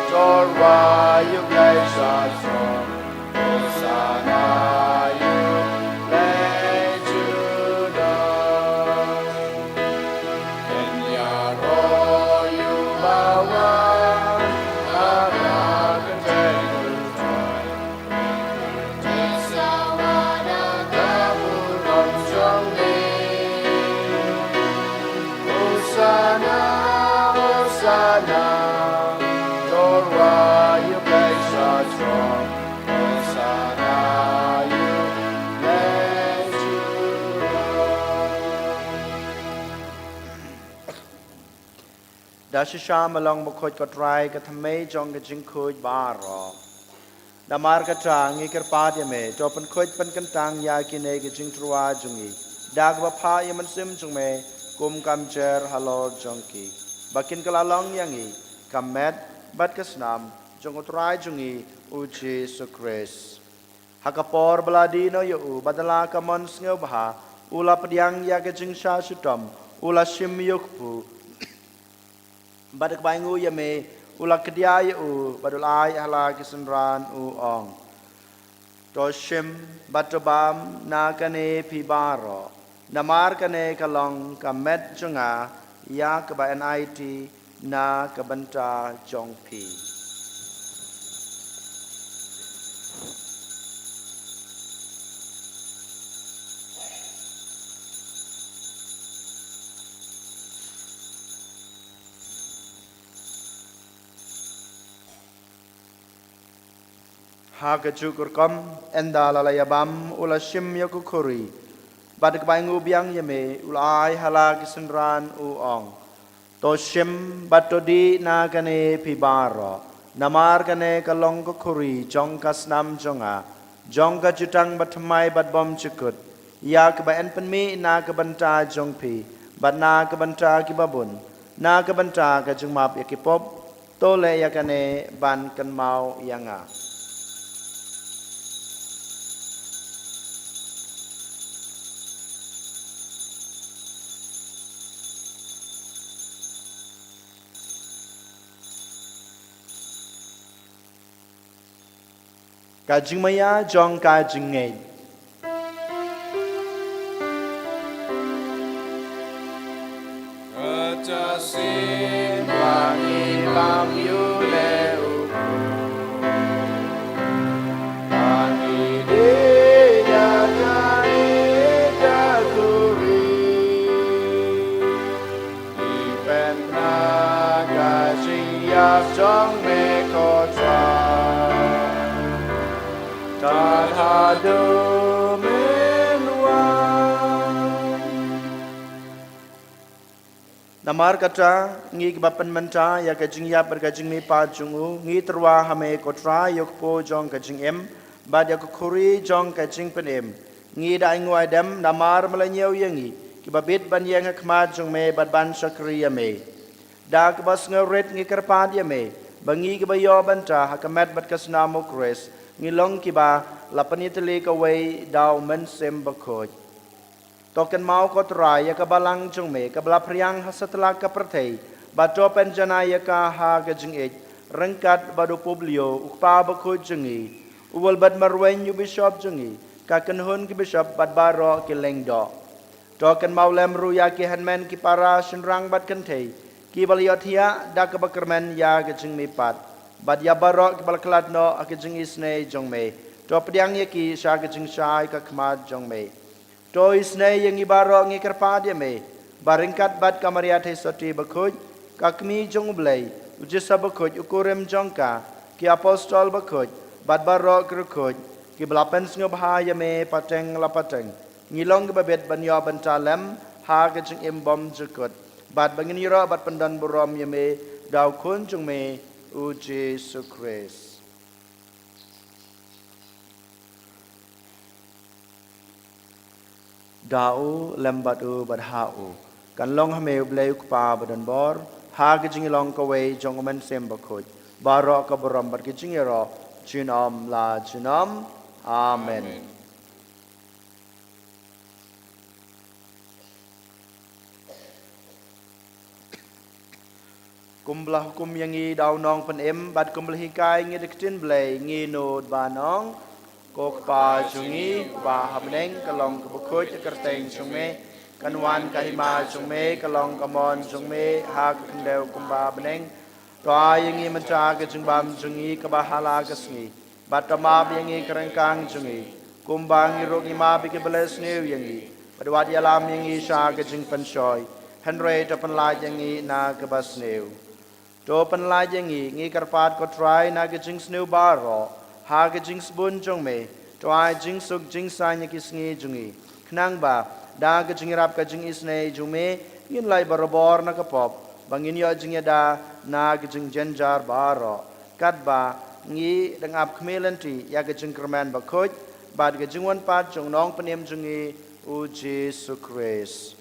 to rwai ïa U Blei sha shrong. Hosanna ïa U Blei junom. Kin ïaroh ïa u bawan ha ka kyrteng U Trai. Da shisha me long bakhuid ko Trai, ka thymmei jong ka jingkhuid baroh. Namar kata ngi kyrpad ïa me, to pynkhuid pynkyntang ïa kine ki jingtyrwa jong ngi da kaba phah ïa u Mynsiem jong me kum ka mjer halor jong ki, ba kin kylla long ïa ngi ka met bad ka snam jong u Trai jong ngi u Jisu Khrist. Ha ka por ba la dih noh ïa u, bad da la ka mon sngewbha u la pdiang ïa ka jingshah shitom, u la shim ïa u kpu, bad da kaba ainguh ïa me u la kdiah ïa u, bad u la ai ha la ki synran, u ong: To shim bad to bam na kane phi baroh, namar kane ka long ka met jong nga, ïa kaba yn aiti na ka bynta jong phi. Ha kajuh ka rukom, ynda la la ïa bam, u la shim ïa ka khuri, bad da kaba ainguh biang ïa me u la ai ha la ki synran, u ong: To shim bad to dih na kane phi baroh, namar kane ka long ka khuri jong ka snam jong nga, jong ka jutang bathymmai bad bymjukut, ïa kaba yn pynmih na ka bynta jong phi bad na ka bynta kiba bun, na ka bynta ka jingmap ïa ki pop. To leh ïa kane ban kynmaw ïa nga. Ka jingmaïa jong ka jingngeit. Ka jingïasyllok ba ngi lam ïa u Blei, ba ngi dei ïa kane ka khuri. Ngi pynbna ka jingïap jong me ko Trai. Tad haduh men wan. Namar kata, ngi kiba pynmynta ïa ka jingïap bad ka jingmihpat jong u, ngi tyrwa ha me ko Trai ïa u kpu jong ka jingim bad ïa ka khuri jong ka jingpynim. Ngi da ainguh aidem namar me la ñiew ïa ngi kiba bit ban ïeng ha khmat jong me bad ban shakri ïa me. Da kaba sngewrit ngi kyrpad ïa me ba ngi kiba ïoh bynta ha ka met bad ka snam u Khrist ngi long kiba la pynïatylli kawei da u Mynsiem Bakhuid. To kynmaw ko Trai ïa ka balang jong me kaba la phriang ha satlak ka pyrthei, bad to pynjanai ïa ka ha ka jingïeit ryngkat bad u Pope Leo u kpa bakhuid jong ngi, u Wilbert Marwein u bishop jong ngi, ka kynhun ki bishop bad baroh ki lyngdoh. To kynmaw lem ruh ïa ki hynmen ki para shynrang bad kynthei kiba la ïohthiah da kaba kyrmen ïa ka jingmihpat, bad ïa baroh kiba la khlad noh ha ka jingisynei jong me. To pdiang ïa ki sha ka jingshai ka khmat jong me. To isynei ïa ngi baroh ngi kyrpad ïa me ba ryngkat bad ka Maria Theisotti bakhuid, ka kmie jong u Blei, u Joseph bakhuid u kurim jong ka, ki apostol bakhuid bad baroh ki riewkhuid kiba la pynsngewbha ïa me pateng la pateng, ngi long kiba bit ban ïoh bynta lem ha ka jingim bymjukut, bad ba ngin ïaroh bad pyndonburom ïa me da u Khun jong me u Jisu Khrist. Da u, lem bad u, bad ha u, kan long ha me u Blei u Kpa badonbor, ha ka jingïalong kawei jong u Mynsiem Bakhuid, baroh ka burom bad ka jingïaroh junom la junom. Amen. Amen. Kumba la hukum ïa ngi da u Nongpynim bad kumba la hikai ïa ngi da ka ktien Blei, ngi nud ban ong: Ko Kpa jong ngi uba ha bneng, ka long kaba khuid ka kyrteng jong me, kan wan ka hima jong me, ka long ka mon jong me ha ka khyndew kumba ha bneng. To ai ïa ngi mynta ka jingbam jong ngi kaba ha la ka sngi, bad to map ïa ngi ka ryngkang jong ngi, kumba ngi ruh ngi map ïa kiba leh sniew ïa ngi. Bad wat ïalam ïa ngi sha ka jingpynshoi, hynrei to pynlait ïa ngi na kaba sniew. To pynlait ïa ngi, ngi kyrpad ko Trai, na ka jingsniew baroh, ha ka jingsbun jong me, to ai jingsuk jingsaiñ ïa ki sngi jong ngi, khnang ba da ka jingïarap ka jingisynei jong me ngin lait barabor na ka pop, ba ngin ïoh jingïada na ka jingjynjar baroh, katba ngi dang ap khmih lynti ïa ka jingkyrmen bakhuid bad ka jingwan pat jong u Nongpynim jong ngi u Jisu Khrist.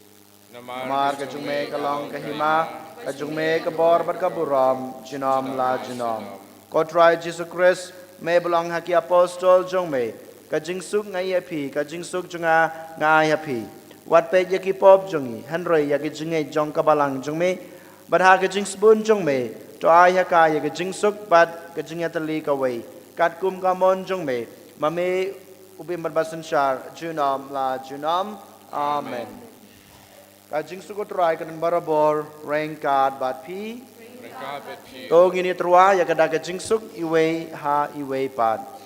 Namar ka jong me ka long ka hima, ka jong me ka bor bad ka burom junom la junom. Ko Trai Jisu Khrist, me ba la ong ha ki apostol jong me: Ka jingsuk nga ai ha phi, ka jingsuk jong nga nga ai ha phi. Wat peit ïa ki pop jong ngi, hynrei ïa ka jingngeit jong ka balang jong me. Bad ha ka jingsbun jong me, to ai ha ka ïa ka jingsuk bad ka jingïatylli kawei, katkum ka mon jong me, ma me u bym bad ba synshar junom la junom. Amen. Ka jingsuk u Trai kan don barabor ryngkat bad phi. Ryngkat bad phi. To ngin ïatyrwa ïa ka da ka jingsuk iwei ha iwei pat.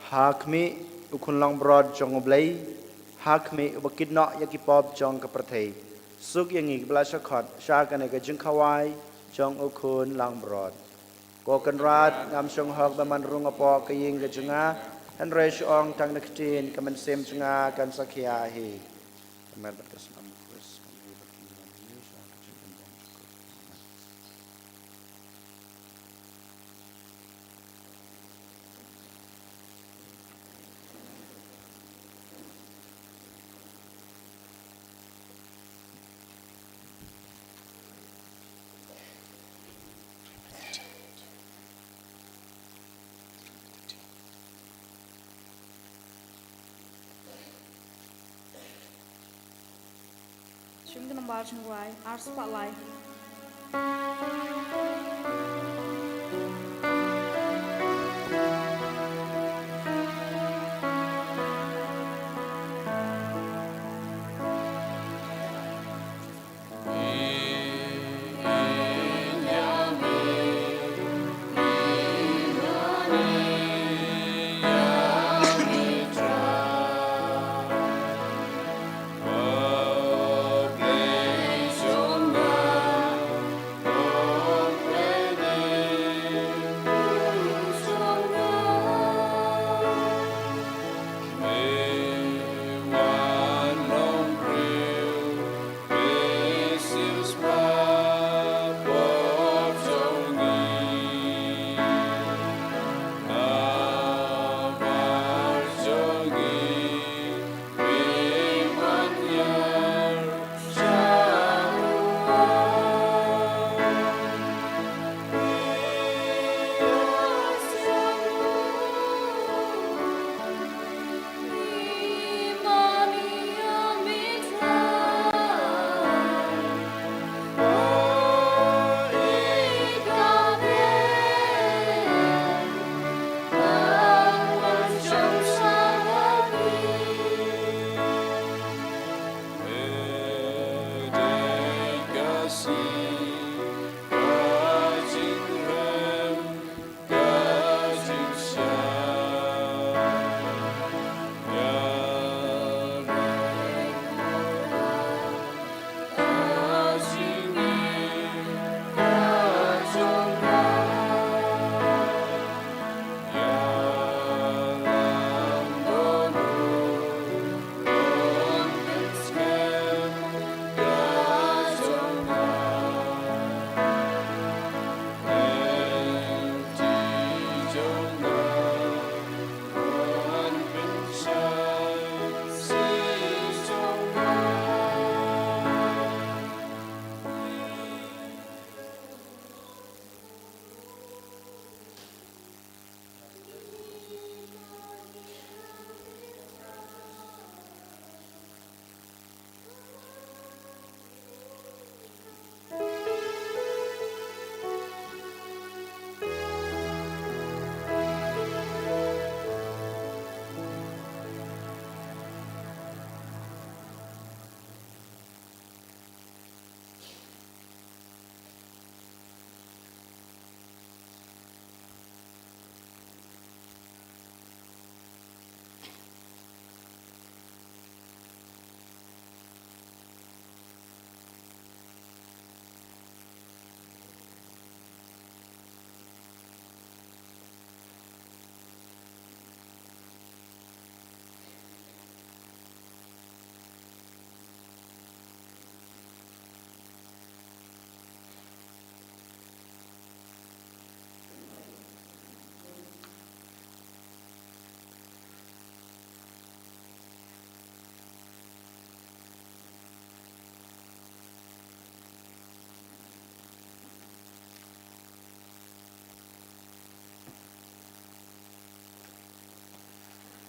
Ha khmih u khun langbrot jong U Blei, ha khmih uba kit noh ïa ki pop jong ka pyrthei. Suk ïa ngi kiba la shah khot sha kane ka jingkhawai jong u khun langbrot. Ko Kynrad, ngam shong hok ba man rung hapoh ka ïing ka jong nga, hynrei shu ong tang da ka ktien, ka mynsiem jong nga kan sa khia hi. Ka met bad ka snam u Khrist kan ïa bad ka ïing ka jong ngi sha ka jingim bymjukut. Amen. Shim ka nambar jingkhawai, ar spah lai.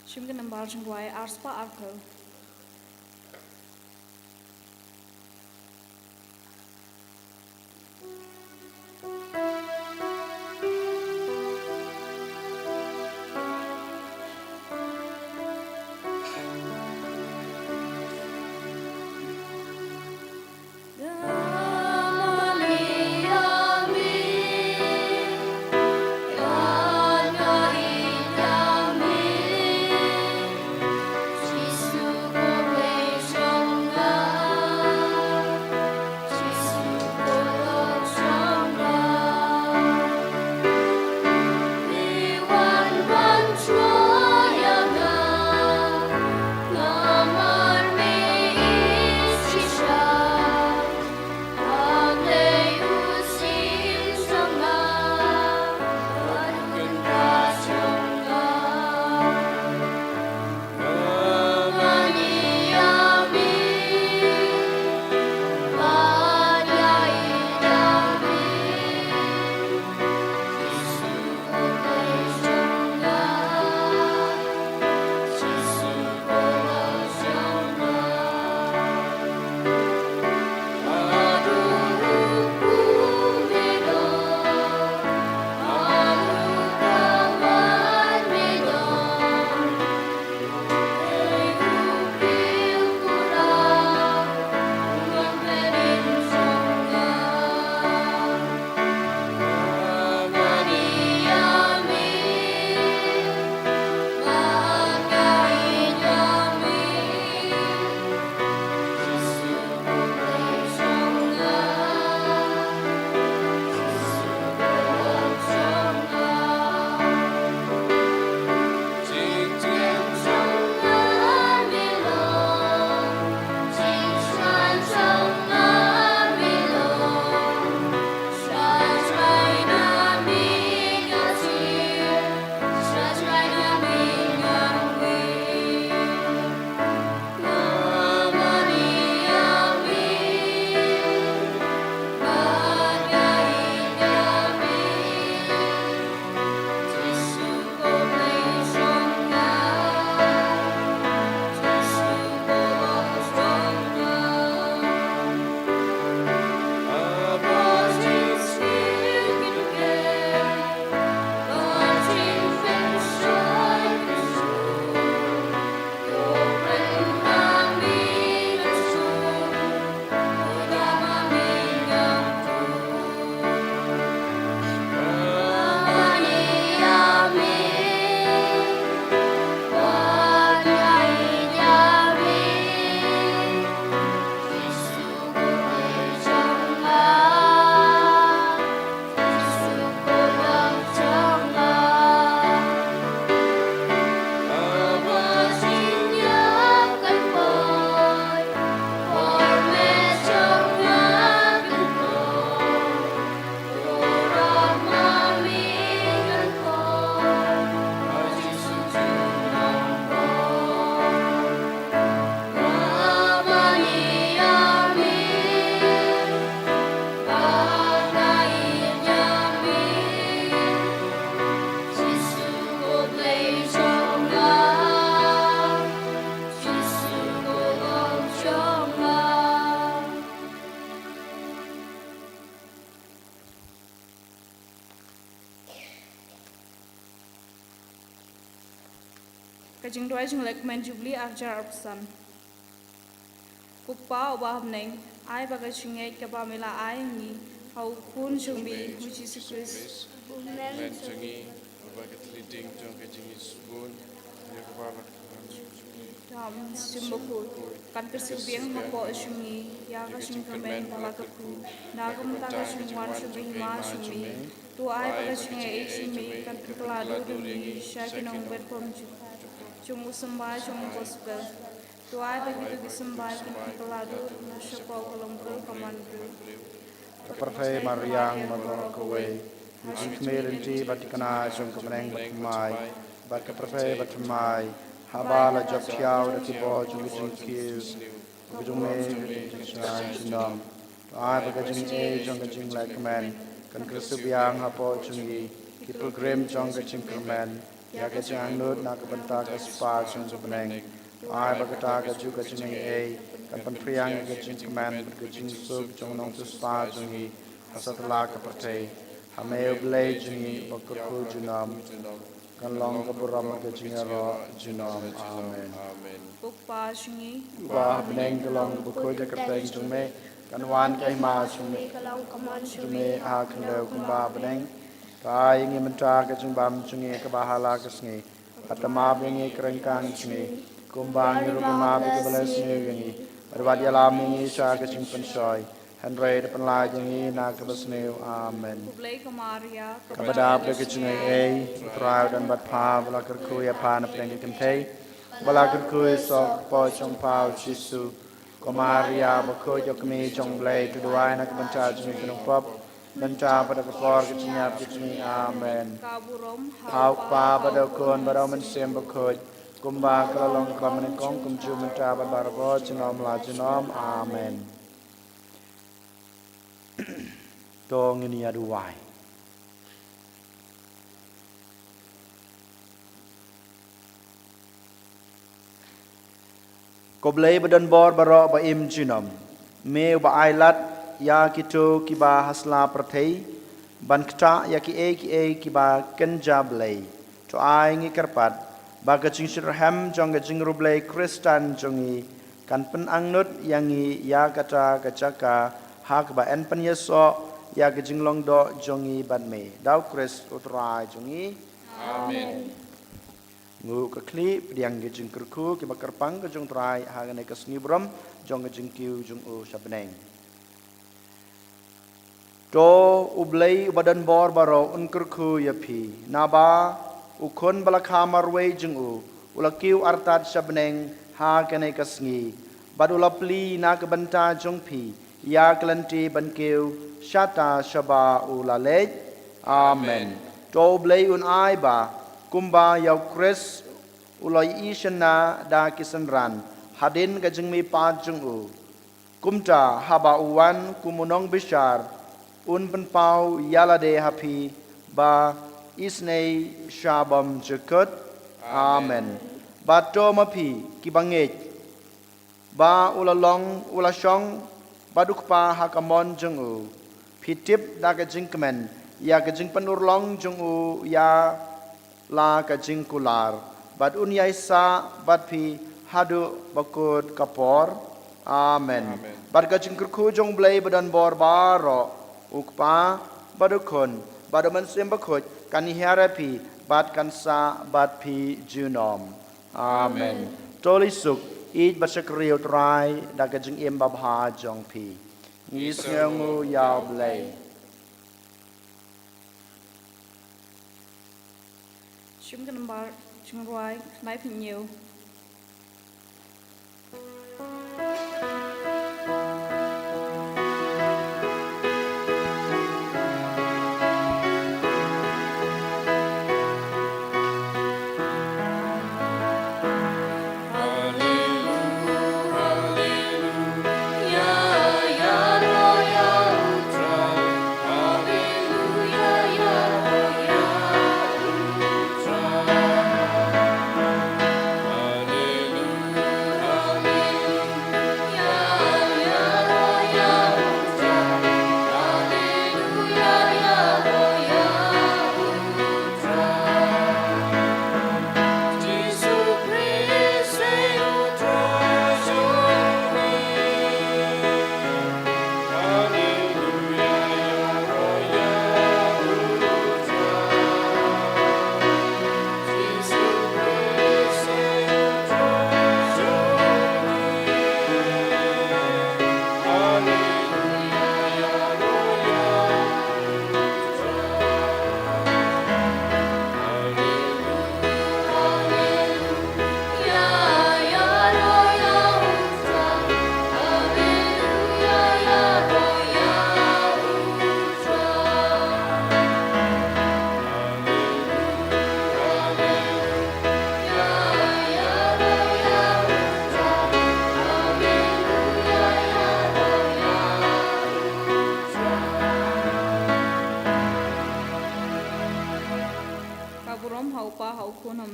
Shim ka nambar jingkhawai, ar spah ar phew. Jingduwai jinglehkmen Jubili arhajar arphew san. Ko Kpa uba ha bneng, ai ba ka jingngeit kaba me la ai ha ngi ha u Khun jong me, u Jisu Khrist, u Kmen jong ngi, uba ka thylliej jong ka jingngeit sbun, ïa kaba la kyrpang jong ngi. Dam sim bakhuid, kan kyrsiew biang hapoh jong ngi ïa ka jingkyrmen ba la kyrkhu na ka bynta ka jingwan sha ka hima jong me. To ai ba ka jingaiei jong me kan pynkylla dur ïa ngi sha ki nongbet bymjukut jong u symbai jong u gospel. To ai ba kito ki symbai kin pynkylla dur na shapoh ka longbriew ka manbriew. Ka pyrthei mariang baroh kawei, ki jingkhmih lynti bad thikna jong ka bneng bathymmai bad ka pyrthei bathymmai, haba la jop thiaw da ki bor jong ka jingkiew, ka jong me ka jingkyrkhu junom. To ai ba ka jingaiei jong ka jinglehkmen kan kyrsiew biang hapoh jong ngi, ki pilgrim jong ka jingkyrmen, ïa ka jingangnud na ka bynta ka spah jong ka bneng. To ai ba kata kajuh ka jingaiei kan pynphriang ïa ka jingkmen bad ka jingsuk jong u nongsiewspah jong ngi ha satlak ka pyrthei. Ha me U Blei jong ngi uba kyrkhu junom, kan long ka burom bad ka jingïaroh junom. Amen. Ko Kpa jong ngi uba ha bneng, ka long ka bakhuid ka kyrteng jong me, kan wan ka hima jong me, ka long ka mon jong me ha khyndew kumba ha bneng. To ai ïa ngi mynta ka jingbam jong ngi kaba ha la ka sngi. Bad to map ïa ngi ki ryngkang jong ngi, kumba ngi ruh ngi map ïa kiba la sniew ïa ngi. Bad wat ïalam ïa ngi sha ka jingpynshoi, hynrei to pynlait ïa ngi na kaba sniew. Amen. Khublei ko Maria, kaba dap da ka jingaiei, U Trai u don bad pha, ba la kyrkhu ïa pha na pdeng ki kynthei, ba la kyrkhu ïa u soh ka kpoh jong pha u Jisu. Ko Maria bakhuid, ïa ka kmie jong U Blei, to duwai na ka bynta jong ngi ki nongpop, mynta bad ha ka por ka jingïap ka jong ngi. Amen. Ka burom ha U Kpa bad ha U Khun bad ha U Mynsiem Bakhuid, kumba ka la long kaba nyngkong, kumjuh mynta bad baroh junom la junom. Amen. To ngin ïa duwai. Ko Blei ba don bor baroh ba im junom, me uba ailad ïa kito kiba ha sla pyrthei ban ktah ïa kiei kiei kiba kynja blei, to ai ngi kyrpad ba ka jingshitrhem jong ka jingriewblei Khristan jong ngi kan pynangnud ïa ngi ïa kata ka jaka ha kaba yn pynïasoh ïa ka jinglong doh jong ngi bad me. Da U Khrist U Trai jong ngi. Amen. Nguh ka khlieh pdiang ki jingkyrkhu kiba kyrpang ka jong U Trai ha kane ka sngi burom jong ka jingkiew jong u sha bneng. To U Blei uba don bor baroh un kyrkhu ïa phi, naba U Khun ba la kha marwei jong u, u la kiew artat sha bneng ha kane ka sngi, bad u la plie na ka bynta jong phi ïa ka lynti ban kiew shata shaba u la leit. Amen. To U Blei un ai ba kumba ïa U Khrist u la ïohi shynna da ki synran hadien ka jingmihpat jong u, kumta haba u wan kum u nongbishar un pynpaw ïa lade ha phi ba isynei sha bymjukut. Amen. Bad to ma phi kiba ngeit ba u la long, u la shong bad U Kpa ha ka mon jong u, phi tip da ka jingkmen ïa ka jingpynurlong jong u ïa la ka jingkular, bad un ïaisah bad phi haduh ba kut ka por. Amen. Amen. Bad ka jingkyrkhu jong U Blei ba don bor baroh, U Kpa bad U Khun bad U Mynsiem Bakhuid, kan hiar ïa phi bad kan sah bad phi junom. Amen. Amen. To leit suk, ïeit bad shakri ïa U Trai da ka jingim babha jong phi. Ngi sngewnguh ïa U Blei. Shim ka nambar jingrwai khyndai phew hynñiew.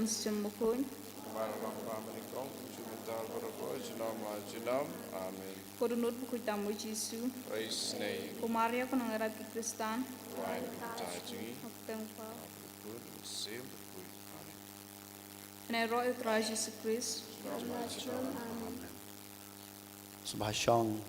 Sum Bakhuid. Mar lam pam ni kong, ju metal barabor, junom la junom. Amen. Ko donut bakhuid tam u Jisu. Praise name. Ko Maria ko nang rap ki Kristan. Wai ni ta jingi. Hok teng pa. Bakhuid, sim bakhuid. Amen. Kane ro u Trai Jisu Krist. Junom la junom. Amen. Sbashong.